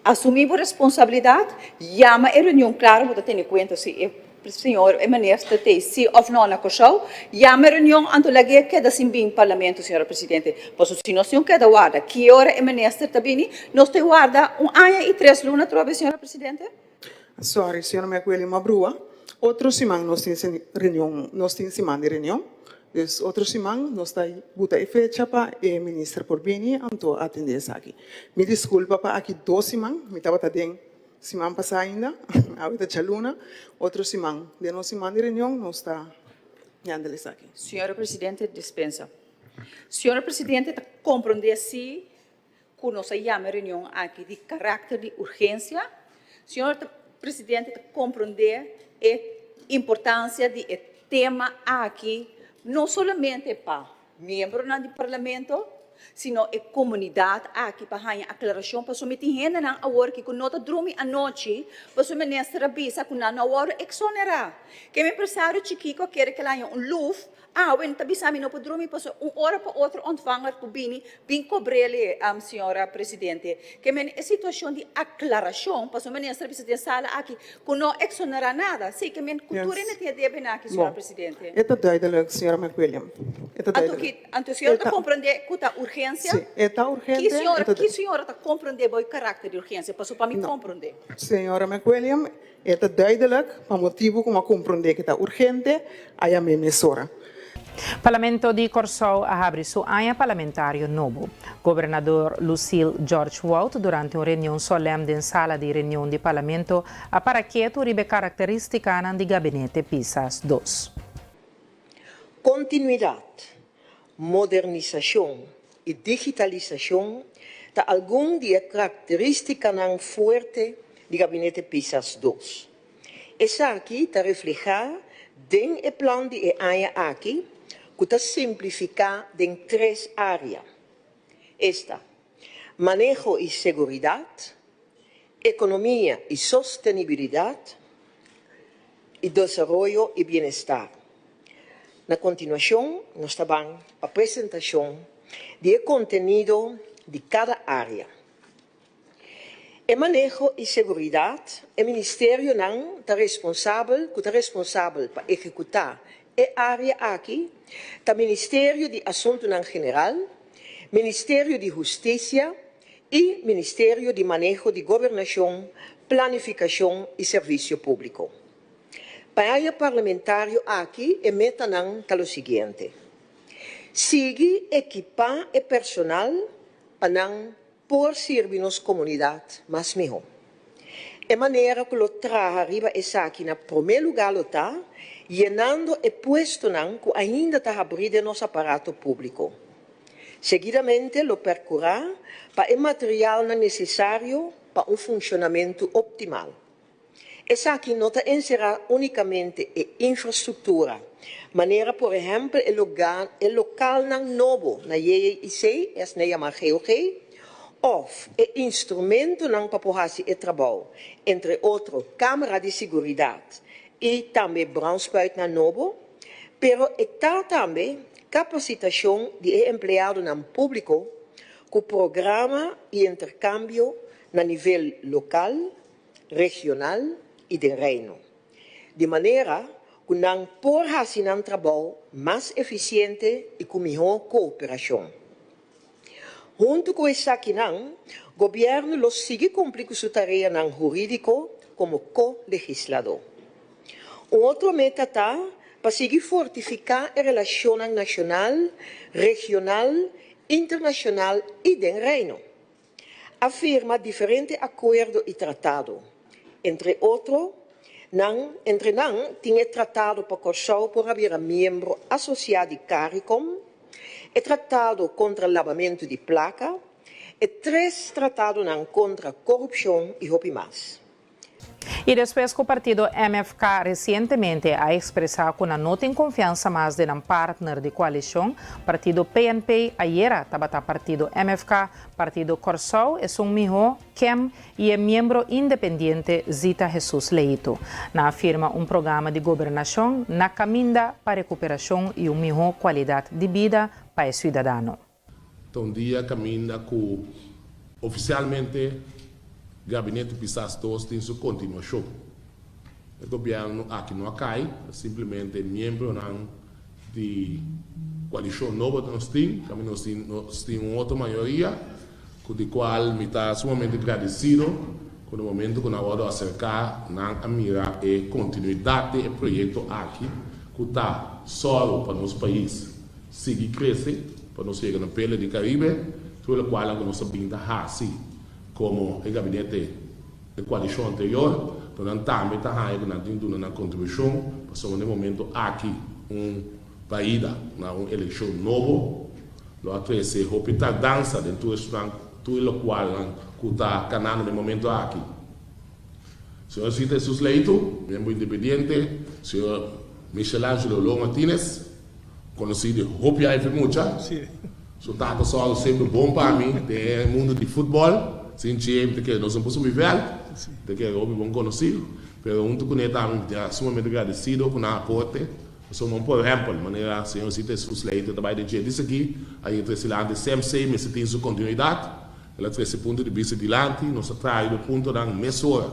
asumi bo responsabilidat, yama e reunion klaro bo ta tene kuenta si e señor e minister ta ei si òf no na Kòrsou, yama e reunion anto lag'é keda sin bin parlamento señora presidente. Pasobra si nos tin keda warda ki ora e minister ta bini nos ta warda un aña i tres luna atrobe señora presidente. Sorry, señora McWilliam, ma brua. Otro siman nos tin reunion, nos tin siman di reunion. Dus otro siman nos ta buta e fecha pa e minister por bini anto atende esaki. Mi disculpa pa aki dos siman, mi tabata den siman pasa ainda, awe ta djaluna. Otro siman, den nos siman di reunion nos ta handle esaki. Señora Presidente, dispensa. Señora Presidente ta comprende si ku nos a yama e reunion aki di karakter di urgensia. Señor Presidente ta komprondé e importansia di e tema aki no solamente pa miembronan di Parlamento, sino e komunidat aki pa haña aklarashon pasobra mi tin hendenan awor aki ku no ta drumi anochi pasobra minister a bisa ku nan no a wòrdu eksonerá. Ke empresario chikí ku a kere ke el haña un luf Awe no ta bisa mi no por drumi pasobra un ora pa otro ontvanger ku bini bin kobr'el señora presidente. Ke men e situashon di aklarashon pasobra minister a bisa den sala aki ku no eksonera nada. Si ke men ku tur hende tin e debe na aki señora presidente. E ta duidelijk señora McWilliam. E ta Anto duidelijk. ki anto señora ta komprende ku ta urgensia? Si e ta urgente. Ki señora ki señora ta komprende bo e karakter di urgensia pasobra pa mi komprende. Señora McWilliam E ta duidelijk pa motibu ku m'a komprondé ku ta urgente, a yam'é mesora. Parlamento di Kòrsou a habri su aña parlamentario nobo. Gobernador Lucille George Wout durante un reunion solèm den sala di reunion di Parlamento a para ketu riba e karakterístikanan di Gabinete Pisas dos. Kontinuidat, modernisashon i digitalisashon ta algun di e karakterístikanan fuerte di Gabinete Pisas dos. Esaki ta reflehá den e plan di e aña aki ku ta simplifiká den tres área, esta, maneho i seguridat, Ekonomia i sostenibilidat i desaroyo i bienestar. Na kontinuashon nos ta ban pa presentashon di e kontenido di kada área. E maneho i seguridat, e ministerionan ta responsabel ku ta responsabel pa ehekutá e área aki ta Ministerio di Asuntunan General, Ministerio di Hustisia, i Ministerio di Maneho di Gobernashon, Planifikashon i Servisio Públiko. Pa e aña parlamentario aki e metanan ta lo siguiente, Sigui ekipá e personal pa nan por sirbi nos komunidat mas mihó. E manera ku lo traha riba esaki na promé lugá lo ta yenando e puestonan ku ainda ta habrí den nos aparato públiko. Seguidamente lo percura pa e materialnan necesario pa un funcionamento optimal. Esaki no ta encera unicamente e infrastructura, manera por ehempel e e localnan nobo na JJIC, esne yama GOG, of e instrumentonan pa por haci e trabou, entre otro camera di siguridad y tambe brandspuitnan nobo. Pero e ta tambe kapasitashon di e empleadonan públiko ku programa i interkambio na nivel lokal, regional i den Reino, di manera ku nan por hasi nan trabou mas efisiente i ku mihó kooperashon. Huntu ku esakinan, gobièrnu lo sigui kumpli ku su tareanan hurídiko komo ko-legisladó. Un otro meta ta pa sigui fortifiká e relashonnan nashonal, regional, internashonal i den Reino. A firma diferente akuerdo i tratado. Entre otro, nan entre nan tin e tratado pa Kòrsou por a bira miembro asosiá di Caricom, e tratado kontra labamentu di plaka, e tres tratadonan kontra korupshon i hopi mas. I despues ku partido MFK resientemente a ekspresá ku nan no tin konfiansa mas den nan partner di koalishon, partido PNP, ayera tabata partido MFK, partido Kòrsou Esun Mihó, kem, i e miembro independiente Zita Jesus Leito. Nan a firma un programa di gobernashon na kaminda pa rekuperashon i un mihó kualidat di bida pa e siudadano. Ta un dia kaminda ku ofisialmente Gabinete Pisas dos tin su kontinuashon. E gobièrnu aki no a kai, ta simplemente miembronan di koalishon nobo ta nos tin, kaminda nos tin nos tin un otro mayoria ku di kual mi ta sumamente gradesido ku na momento ku nan a wòrdu aserká nan a mira e kontinuidat di e proyekto aki ku ta sòru pa nos pais sigui krese pa nos yega na Perla di Karibe, tur lokual ku nos a bin ta hasi komo e gabinete e koalishon anterior, pero nan tambe ta haña ku nan tin duna nan kontribushon pasobra na e momento aki un baida na un elekshon nobo lo a trese hopi tardansa den tur esunnan tur e lokualnan ku ta kanando na e momento aki. Señor Zita Jesus Leito, miembro independiente, señor Michelangelo Lo Martinez, Conoci di hopi aña fi mucha. Su tata sòru semper bon pa mi den e mundo di futbol. Sin dje mi ta kere nos no por subi vèlt. Mi ta kere hopi bon conoci. Pero hunto cune tambe mi ta sumamente gradecido cu nan aporte. Pasobra un por ehempel, manera señor Zita Jesus Leito ta bay den dje dice aki, a yega trece dilanti CMC mester tin su continuidad. El a trece punto di bista dilanti. Nos a traha riba e puntonan mesora.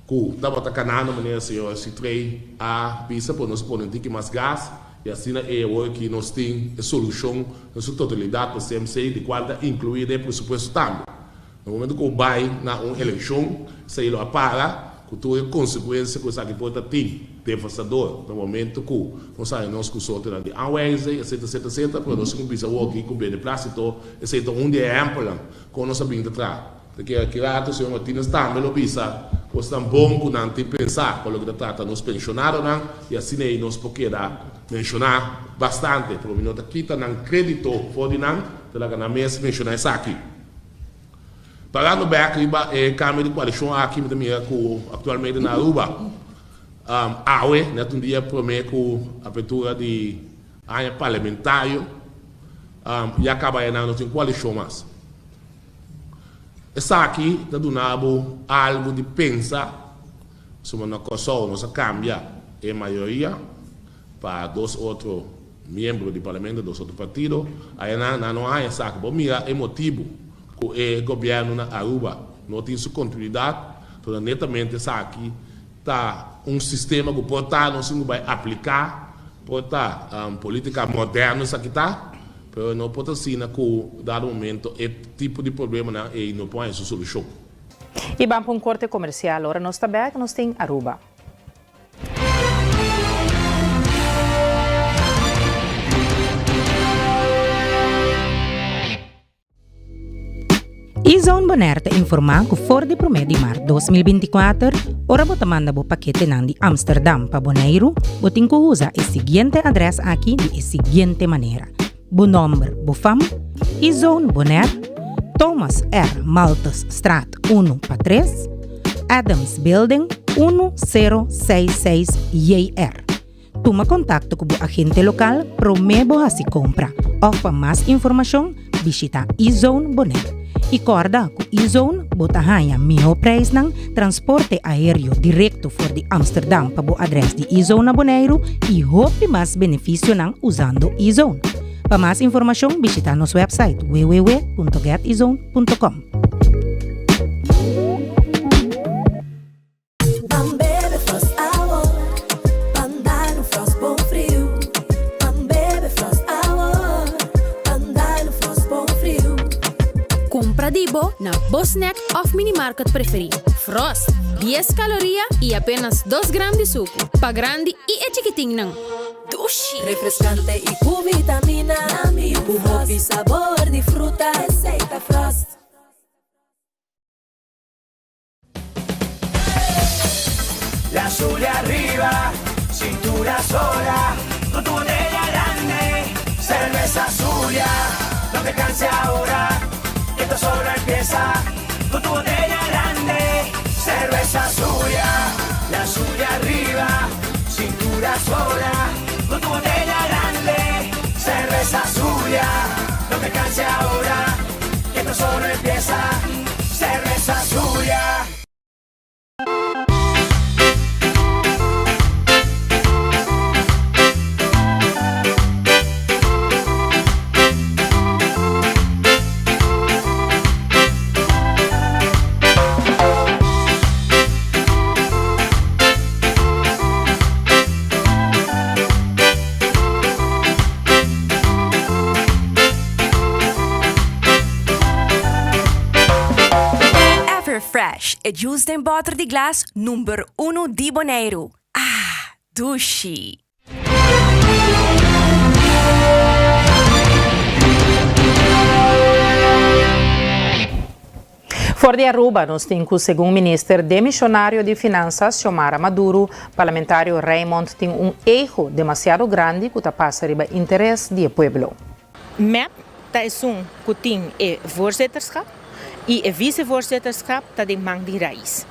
Ku tabata kanando manera señor Citrey a bisa por nos pone un tiki mas gas y asina e awor aki nos tin e solucion na su totalidad pa CMC di cual ta inclui den e presupuesto tambe. Na momento cu bay na un eleccion esey lo a para cu tur e consecuencia cu esaki por ta tin devastador na momento cu nos haya nos cu sortenan di aanwijzing etc etc etc pero nos tin cu bisa awor aki cu beneplácito esey ta un di e ehempelnan con nos a bin ta traha. Ta kere ki rato señor Martinez tambe lo bisa kosnan bon ku nan tin pensá pa loke ta trata nos penshonadonan i asina ei nos por keda menshoná bastante, pero mi no ta kita nan krédito for di nan, ta laga nan mes menshoná esaki. Parando bèk riba e kambio di koalishon aki mi ta mira ku aktualmente na Aruba awe nèt un dia promé ku apertura di aña parlamentario ya kaba e nan no tin koalishon mas. Esaki ta duna bo algu di pensa, pasobra na Kòrsou nos a kambia e mayoria pa dos otro miembro di parlamento, dos otro partido, ayanan nan no haña esaki. Bo mira e motibu ku e gobièrnu na Aruba no tin su kontinuidat, pasobra netamente esaki Ta un sistema ku por ta nos tin ku bai apliká, por ta polítika moderno esaki ta, pero no por ta asina ku dado momento e tipo di problemanan ei no por haña su solushon. I ban pa un korte komersial. Ora nos ta bèk nos tin Aruba. E-Zone Bonaire ta informá ku for di promé di mart 2024, ora bo ta manda bo paketenan di Amsterdam pa Boneiru, bo tin ku usa e siguiente adrès aki di e siguiente manera, bo nòmber, bo fam, E-Zone Bonaire, Thomas R. Malthusstraat unu pa tres, Adams Building, unu sero seis seis JR. Tuma kontakto ku bo agente lokal promé bo hasi kompra òf pa mas informashon bishita eZone Bonaire. I kòrda ku eZone bo ta haña mihó preisnan, transporte aéreo direkto for di Amsterdam pa bo adrès di eZone na Boneiru i hopi mas benefisionan usando eZone. Pa mas informashon bishita nos wèpsait www.getezone.com. Ban bebe Frost awor, ban dal un Frost bon friu. Ban bebe Frost awor, ban dal un Frost bon friu. Kumpra di bo na bo snack òf minimarket preferí. Frost, dies kaloria i apenas dos gram di suku. Pa grandi i e chikitinnan. Dushi! Refreskante i ku vitamina. Ku hopi sabor di fruta. Esei ta Frost. La Zulia arriba, cintura sola, con tu botella grande, cerveza Zulia, no te canses ahora, que esto solo empieza, con tu botella grande, cerveza. Cerveza suya, la suya arriba, cintura sola, con tu botella grande. Cerveza suya, no te canses ahora, que esto solo empieza. Cerveza suya. Everfresh, e juice den bòter di glas number unu di Boneiru. Ah, dushi! For di Aruba nos tin cu segun minister demisionario di Finanzas Xiomara Maduro, parlamentario Raymond tin un ego demasiado grandi cu ta pasa riba interes di e pueblo. Mep ta esun cu tin e voorzitterschap y e vicevoorzitterschap ta den man di Raiz.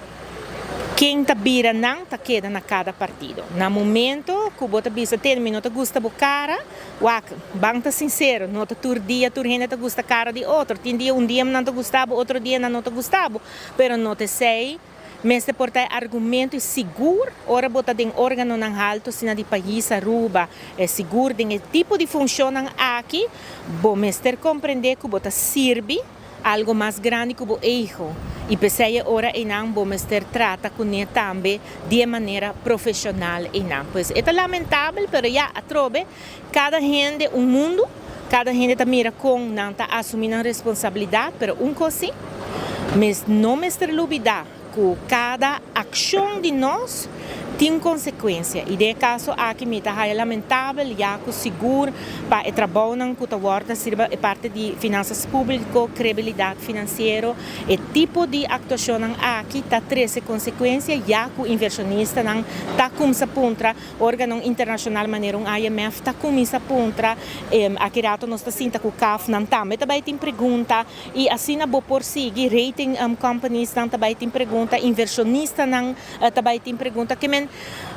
Ken ta bira nan ta keda na cada partido. Na momento cu bo ta bisa tene mi no ta gusta bo cara, wak, ban ta sincero, no ta tur dia tur hende ta gusta cara di otro. Tin dia un dia nan ta gusta bo, otro dia nan no ta gusta bo, pero no ta esey. Mester por ta e argumento y sigur ora bo ta den organonan halto asina di pais Aruba, e sigur den e tipo di funcionnan aki, bo mester comprende cu bo ta sirbi algo mas grandi cu bo ego y p'esey e ora eynan bo mester trata cune tambe di e manera profesional eynan. Pues e ta lamentabel pero ya atrobe cada hende un mundo. Kada hende ta mira kon nan ta asumí nan responsabilidat, pero un kos sí, mes no mester lubidá ku kada akshon di nos tin konsekuensia. I den e kaso aki mi ta haya lamentabel ya ku sigur pa e trabounan ku ta wòrdu hasi riba e parti di finansas públiko, krebilidat finansiero, e tipo di aktuashonnan aki ta trese konsekuensia ya ku invershonistanan ta kumsa puntra Organonan internacional manera un IMF ta cuminsa puntra, aki rato nos ta sinta cu CAF nan tambe ta bay tin pregunta y asina bo por sigui, rating companies nan ta bay tin pregunta, inversionistanan ta bay tin pregunta, ke men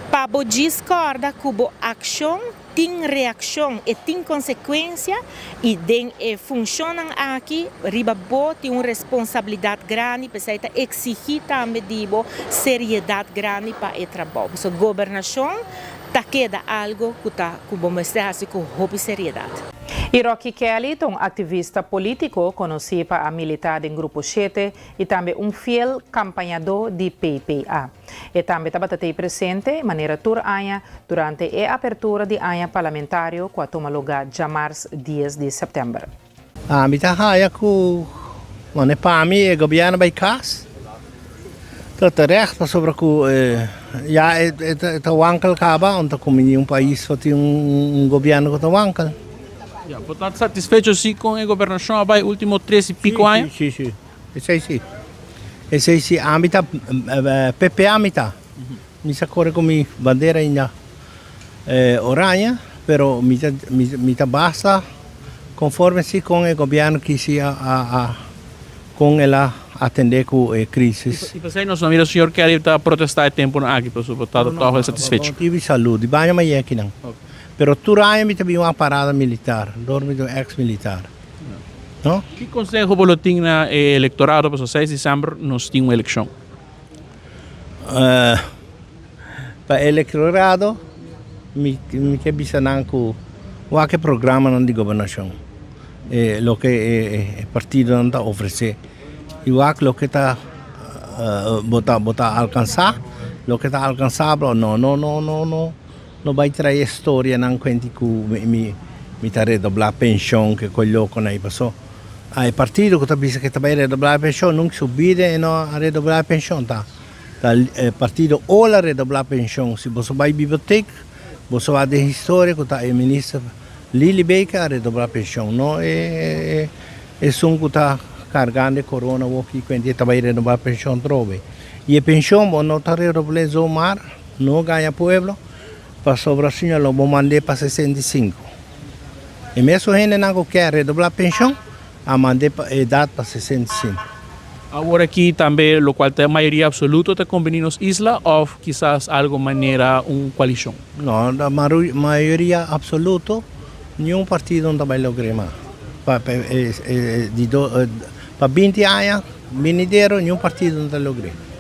pa bo djis corda cu bo accion tin reaccion, e tin consecuencia y den e funcionnan aki riba bo tin un responsabilidad grandi, p'esei ta exigi tambe di bo seriedad grandi pa e trabou. Pasobra gobernacion ta keda algo cu ta cu bo mester haci cu hopi seriedad. Y Rocky Kelly ta un activista politico conoci pa a milita den Grupo shete y tambe un fiel campañador di PPA. E tambe tabata tei presente, manera tur aña, durante e apertura di aña parlamentario ku a tuma lugá djamars dies di sèptèmber. Ami ta haya ku mane pa mi e gobièrnu bai kas ta terecht pasobra ku ya e ta wankel kaba unda ku mi un pais por tin un gobièrnu ku ta wankel. Ya, bo ta satisfecho si kon e gobernashon a bai ultimo tres i piko aña? Si, si, si. Esei si. Esei si ami ta PPA mi ta. Mi sa kore ku mi bandera ainda oranje pero mi ta mi ta basta konforme si kon e gobièrnu kisi a a kon el a atendé ku e krisis. I pasei nos no mira señor Kelly ta protestá e tempunan aki pasobra bo ta tòg el satisfecho. No tibi salú di baña mayekinan pero tur aña mi ta bin wak parada militar dor mi ta un ex militar. No? Ki konseho bo lo tin na e elektorado pasobra seis disember nos tin un elekshon? Pa e elektorado mi mi ke bisa nan ku wak e programanan di gobernashon, e loke e partidonan ta ofresé i wak loke ta bo ta bo ta alkansá, loke ta alkansabel o no. No no no no No bai trae storianan kuenti ku mi mi ta redoblá penshon ke koi lokonan ei paso a e partido ku ta bisa ke ta bai redoblá e penshon nunka su bida e no a redoblá e penshon ta ta e partido ola redoblá penshon si boso bai bibliotek boso wak den historia ku ta e minister Lily Baker a redoblá penshon no e esun ku ta kargando e korona awoki kuenti e ta bai redoblá penshon trobe i e penshon bo no ta redobl'é zomaar. No gaña pueblo, pasobra asina lo bo mand'é pa 65. E mesun hendenan ku kier redoblá penshon, a mand'é pa edat pa 65. Awor aki tambe lokual ta e mayoria absoluto ta kombini nos isla òf kisas algo manera un koalishon? No, mayoria absoluto niun partido no ta bai logr'é mas. Pa pa 20 aña binidero niun partido no ta logr'é.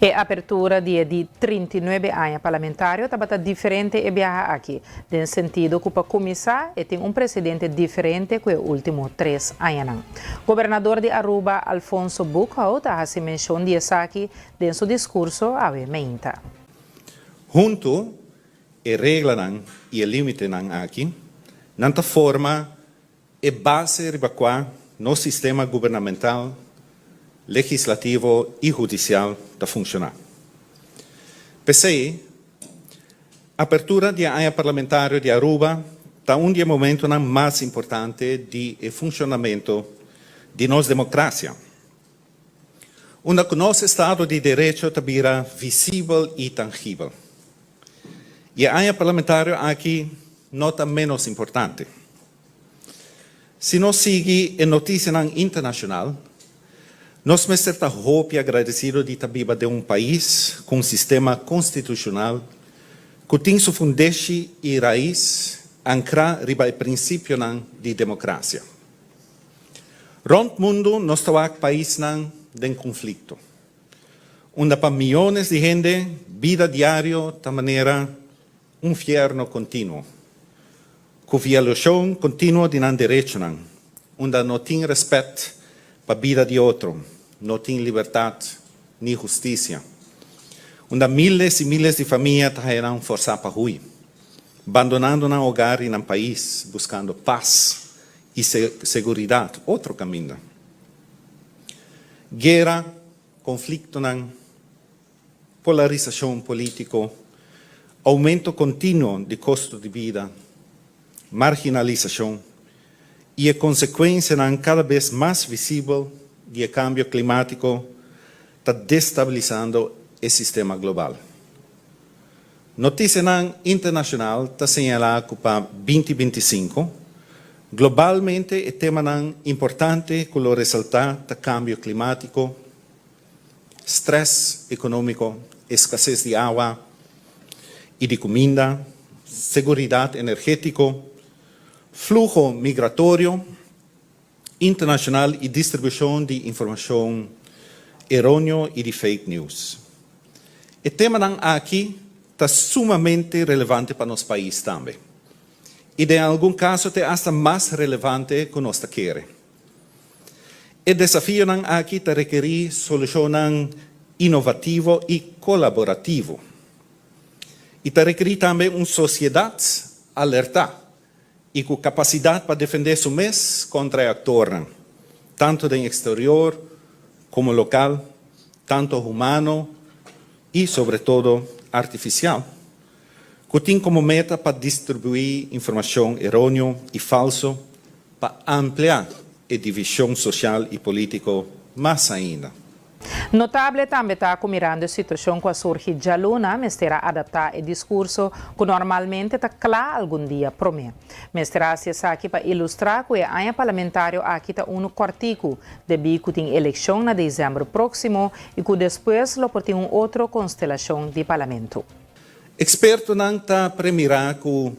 E apertura di e di 39 aña parlamentario tabata diferente e biaha aki, den sentido ku pa kuminsá e tin un presidente diferente ku e último tres añanan. Gobernador di Aruba, Alfonso Boekhoudt a hasi menshon di esaki den su diskurso awe meinta. Huntu, e reglanan i e límitenan aki, nan ta forma e base riba kua nos sistema gubernamental, legislativo i hudisial ta funshoná. P'esei, apertura di e aña parlamentario di Aruba ta un di e momentonan mas importante di e funshonamentu di nos demokrasia, unda ku nos estado di derecho ta bira visibel i tangibel. I e aña parlamentario aki no ta ménos importante. Si nos sigui e notisianan internashonal, nos mester ta hopi agradesido di ta biba den un pais ku un sistema konstitushonal ku tin su fundeshi i rais ankrá riba e prinsipionan di demokrasia. Rònt mundu nos ta wak paisnan den konflikto, unda pa miónes di hende bida diario ta manera un fierno kontinuo, ku violashon kontinuo di nan derechonan, unda no tin rèspèt pa bida di otro, no tin libertat ni hustisia, unda miles i miles di famia ta haya nan forsá pa hui, bandonando nan hogar i nan pais, buskando pas i seguridat otro kaminda. Guera, konfliktonan, polarisashon polítiko, oumento kontinuo di kosto di bida, marginalisashon i e konsekuensianan kada bes mas visibel di e kambio klimátiko ta destabilisando e sistema global. Notisianan internashonal ta señalá ku pa 2025, globalmente e temanan importante ku lo resaltá ta kambio klimátiko, Strès ekonómiko, eskases di awa i di kuminda, seguridat energétiko, fluho migratorio internashonal i distribushon di informashon eróneo i di fake news. E temanan aki ta sumamente relevante pa nos pais tambe i den algun kaso te asta mas relevante ku nos ta kere. E desafionan aki ta rekerí solushonnan inovativo i kolaborativo. I ta rekerí tambe un sosiedat alertá i ku kapasidat pa defendé su mes kontra e aktornan, tantu den eksterior komo lokal, tantu humano i sobre todo artifisial, ku tin komo meta pa distribuí informashon eróneo i falso pa amplia e divishon sosial i polítiko mas ainda. Notable tambe ta ku mirando e situashon ku a surgi djaluna mester a adaptá e diskurso ku normalmente ta kla algun dia promé. Mester a hasi esaki pa ilustrá ku e aña parlamentario aki ta unu kòrtiku debí ku tin elekshon na desèmber próksimo i ku despues lo por tin un otro konstelashon di parlamento. Ekspertonan ta premirá ku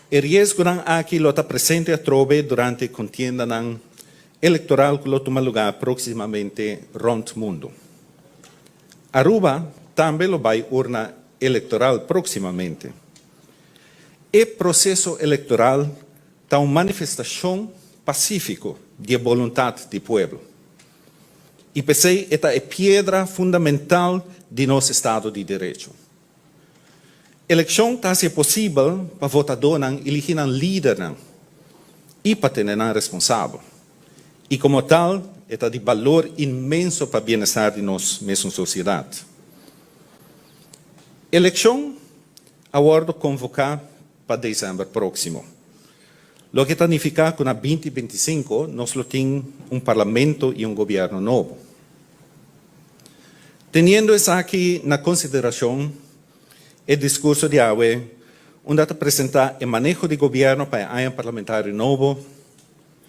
e riesgonan aki lo ta presente atrobe durante kontiendanan elektoral ku lo tuma lugá próksimamente rònt mundu. Aruba tambe lo bai urna elektoral próksimamente. E proseso elektoral ta un manifestashon pasífiko di e boluntat di pueblo. I p'esei e ta e piedra fundamental di nos estado di derecho. Elekshon ta hasi e posibel pa votadónan eligi nan lidernan i pa tene nan responsabel. I komo tal e ta di balor inmenso pa bienestar di nos mesun sosiedat. Elekshon a wòrdu konvoká pa desèmber próksimo. Loke ta nifiká ku na 2025 nos lo tin un parlamento i un gobièrnu nobo. Teniendo esaki na konsiderashon, e diskurso di awe unda ta presentá e maneho di gobièrnu pa e aña parlamentario nobo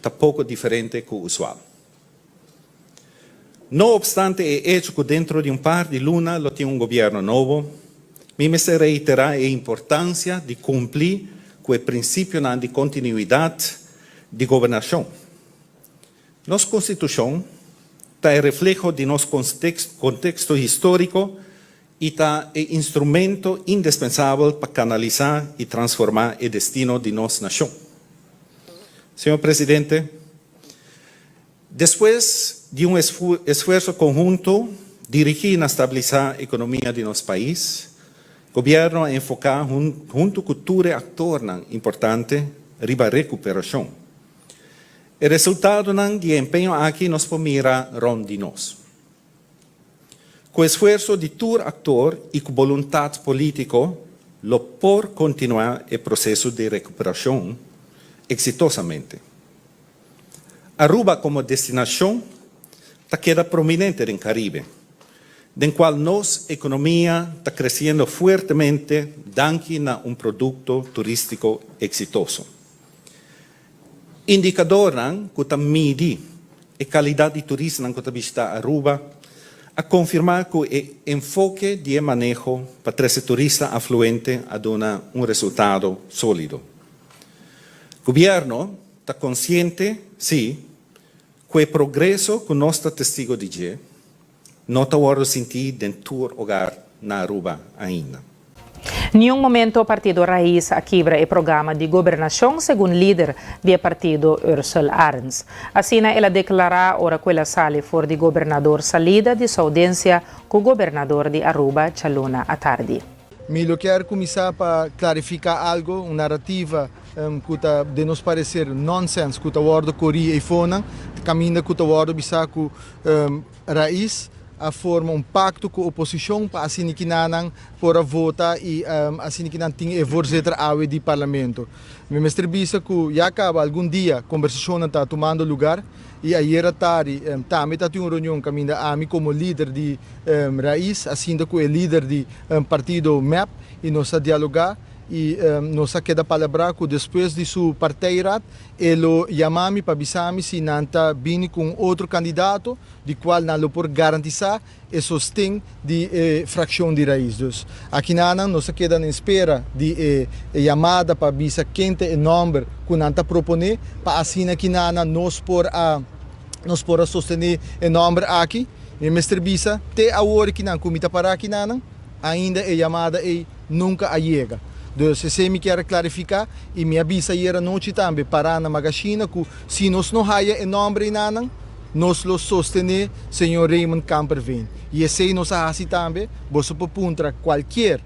ta poko diferente ku usual. No obstante e echo cu dentro di un par di luna lo tin un gobierno nobo, mi mester reitera e importancia di cumpli cu e principionan di continuidad di gobernacion. Nos Constitucion ta e refleho di nos contexto historico y ta e instrumento indispensabel pa canalisa y transforma e destino di nos nacion. Señor Presidente, despues di un esfuerso conhunto dirigi na stabilisa economia di nos pais, Gobierno a enfoca hunto cu tur e actornan importante riba recuperacion. E resultadonan di e empeño aki nos por mira rond di nos. Ku esfuerso di tur aktor i ku boluntat polítiko lo por kontinuá e proseso di rekuperashon eksitosamente. Aruba komo destinashon ta keda prominente den Karibe, den kual nos ekonomia ta kresiendo fuertemente danki na un produkto turístiko eksitoso. Indikadornan ku ta midi e kalidat di turistanan ku ta bishitá Aruba a konfirmá ku e enfoke di e maneho pa trese turista afluente a duna un resultado sólido. Gobièrnu ta konsiente, sí, ku e progreso ku nos ta testigo di dje no ta wòrdu sintí den tur hogar na Aruba ainda. Niun momento partido Raiz a kibra e programa di gobernashon, segun lider di e partido Ursell Arends. Asina el a deklará ora ku el a sali for di gobernador salida di su oudiensia ku gobernador di Aruba djaluna atardi. Mi lo kier cuminsa pa clarifica algo, un narrativa cu ta den nos parecer nonsense cu ta wordo cori eyfonan, caminda cu ta wordo bisa cu Raiz a forma un pacto cu oposicion pa asina ki nan por a vota y asina ki nan tin e voorzitter awe di parlamento. Mi mester bisa cu ya caba algun dia conversacionnan ta tumando lugar y ayera tardi tambe ta tin un reunion caminda ami como lider di Raiz a sinta cu e lider di partido mep y nos a dialoga y nos a keda palabra cu despues di su partijraad E lo yama mi pa bisa mi si nan ta bini ku un otro kandidato di kual nan lo por garantisá e sosten di e frakshon di Raiz. Dus akinanan nos a keda na espera di e yamada pa bisa ken ta e nòmber ku nan ta proponé pa asina kinanan nos por a nos por a sostené e nòmber aki. Mi mester bisa te awor kinan ku mi ta pará kinanan. Ainda e yamada ei nunca a yega. Dus esei mi kier a clarifica y mi a bisa ayer anochi tambe para na Magashina cu si nos no haya e nomber einanan, nos lo sostene señor Raymond Kamperveen. Y esei nos a haci tambe, boso por puntra cualkier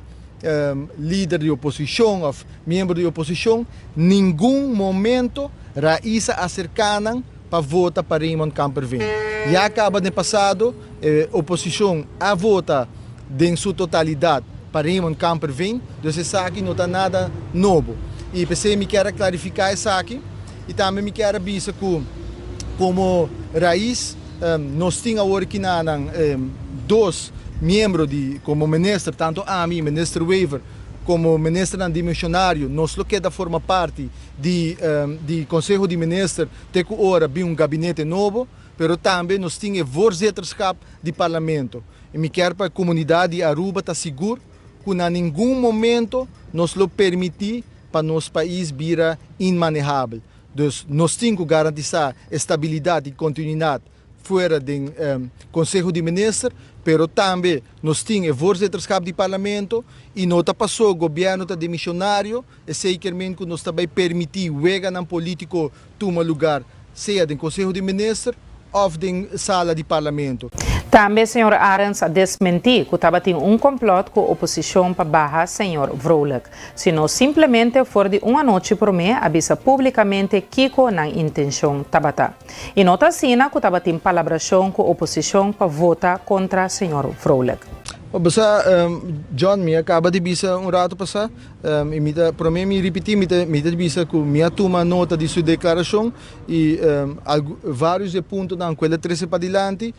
lider di oposicion of miembro di oposicion, ningun momento Raiz a acerca nan pa vota pa Raymond Kamperveen. Ya caba den pasado e oposicion a vota den su totalidad pa Raymond Kamperveen, dus esaki no ta nada nobo. Y p'esey mi kier a clarifica esaki y tambe mi kier a bisa cu como Raiz nos tin awor kinanan dos miembro di como minister, tanto ami y minister Wever como ministernan dimisionario, nos lo keda forma parti di di Conseho di Minister te cu ora bin un gabinete nobo, pero tambe nos tin e voorzitterschap di Parlamento. Y mi kier pa e comunidad di Aruba ta sigur cu na ningun momento nos lo permiti pa nos pais bira inmanehabel. Dus nos tin cu garantisa e stabilidad y continuidad fuera den Conseho di Minister, pero tambe nos tin e voorzitterschap di Parlamento y no ta paso gobierno ta demisionario, esey kier men cu nos ta bay permiti weganan politico tuma lugar sea den Conseho di Minister of den sala di Parlamento. Tambe señor Arends a desmentí ku tabatin un komplòt ku oposishon pa baha señor Vrolijk, sino simplemente for di un anochi promé a bisa públikamente kiko nan intenshon tabata. I no ta asina ku tabatin palabrashon ku oposishon pa vota kontra señor Vrolijk. Bo sa, John, mi a kaba di bisa un rato pasá, i mi ta promé mi ripití, mi ta mi ta bisa ku mi a tuma nota di su deklarashon i vários di e puntonan ku el a trese padilanti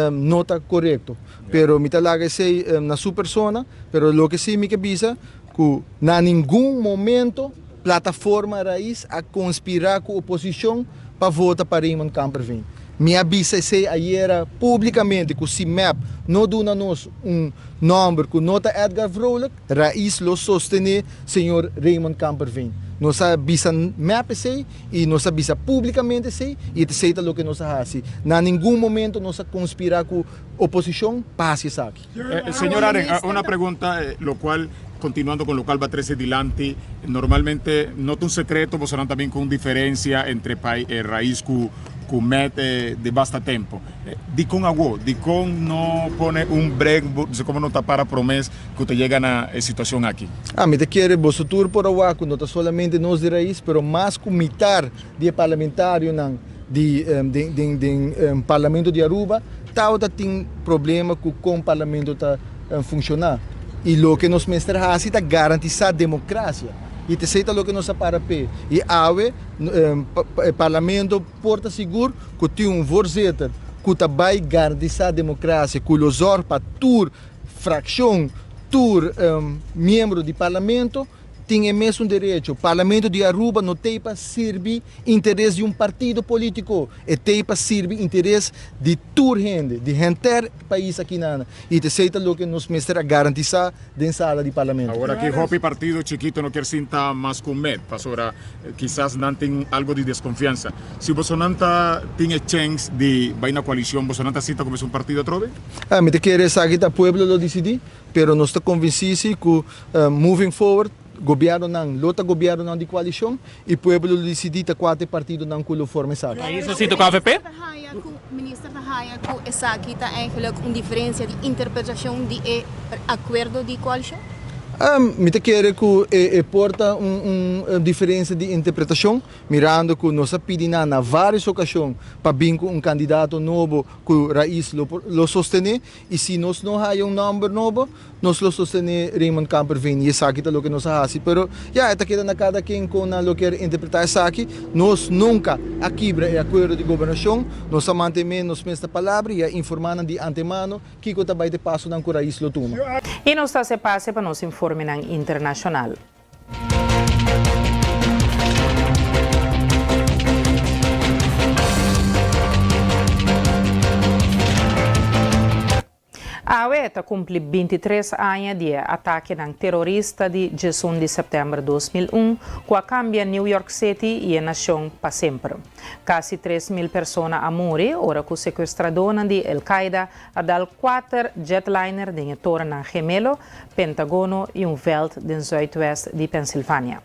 no ta korekto. Pero mi ta laga esei na su persona, pero loke sí mi ke bisa ku na ningun momento Plataforma Raiz a konspirá ku oposishon pa vota pa Raymond Kamperveen. Mi a bisa esei ayera publicamente cu si mep no duna nos un nomber cu no ta Edgar Vrolijk, Raiz lo sostene señor Raymond Kamperveen. Nos a bisa mep esei y nos a bisa publicamente esei y esei ta loke nos a haci. Na ningun momento nos a conspira cu oposicion pa haci esaki. Señor Arends, una pregunta, lo cual, continuando con lo cual b'a trece dilanti, normalmente no ta un secreto, bosonan ta bin cu un diferencia entre Raiz cu cu MEP di basta tempo. Dicon awo? Dicon no pone un break, como no ta para promes cu ta yega na e situacion aki? Mi ta kere boso tur por a wak cu no ta solamente nos di Raiz, pero mas cu mitar di e parlamentarionan di den den Parlamento di Aruba tabata tin problema cu con Parlamento ta funciona. Y loke nos mester haci ta garantisa democracia. Y t'esey ta loke nos a para p'e. Y awe e Parlamento por ta sigur cu tin un voorzitter cu ta bay garantisa democracia, cu lo zorg pa tur fraccion, tur miembro di Parlamento tin e mesun derecho. Parlamento di Aruba no t'ey pa sirbi interes di un partido politico, e t'ey pa sirbi interes di tur hende, di henter pais aki nan. Y t'esey ta loke nos mester a garantisa den sala di Parlamento. Awor aki hopi partido chikito no kier sinta mas cu mep, pasobra kisas nan tin algo di desconfiansa. Si bosonan ta tin e chens di bay na coalicion, bosonan ta sinta cu mesun partido atrobe? Mi ta kere esaki ta pueblo lo dicidi. Pero nos ta convenci si cu moving forward gobiernonan lo ta gobiernonan di coalicion y pueblo lo dicidi ta cua ta e partidonan cu lo forma esaki. País a sinta cu avp? Minister ta haya cu esaki ta eigenlijk un diferencia di interpretacion di e acuerdo di coalicion? Mi ta kere cu e por ta un diferencia di interpretacion, mirando cu nos a pidi nan na varios ocasion pa bin cu un candidato nobo cu Raiz lo lo sostene. I si nos no haya un nòmber nobo, nos lo sostené Raymond Kamperveen i esaki ta loke nos a hasi. Pero ya, e ta keda na kada ken kon nan lo kier interpretá esaki. Nos nunka a kibra e akuerdo di gobernashon. Nos a mantené nos mes na palabra i a informá nan di antemano kiko ta bai ta e pasonan ku Raiz lo tuma. I nos ta hasi pase pa nos informenan internashonal. Awe ta kumpli bintitres aña di e atakenan terorista di djesun di sèptèmber 2001 ku a kambia New York City i e nashon pa semper. Kasi 3000 persona a muri ora ku sekuestradónan di El Qaeda A dal kuater jetliner den e torennan gemelo, Pentagono i un vèlt den zuidwest di Pennsylvania.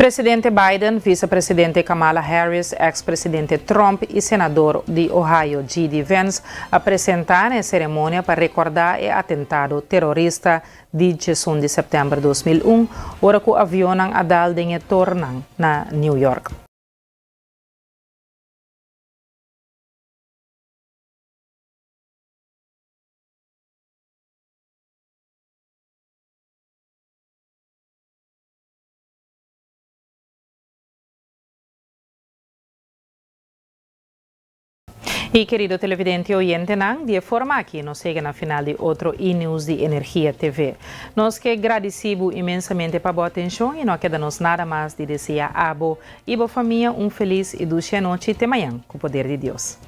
Presidente Biden, vicepresidente Kamala Harris, ex-presidente Trump y senador di Ohio JD Vance a presenta na e ceremonia pa recorda e atentado terorista di 11 di september 2001, ora cu avionnan a dal den e tornan na New York. Y querido televidente y oyentenan, di e forma aki nos yega na final di otro E-News di Energia TV. Nos ke gradici bo inmensamente pa bo atencion y no a keda nos nada mas di desea abo y bo famia un feliz y dushi anochi te mañan cu poder di Dios.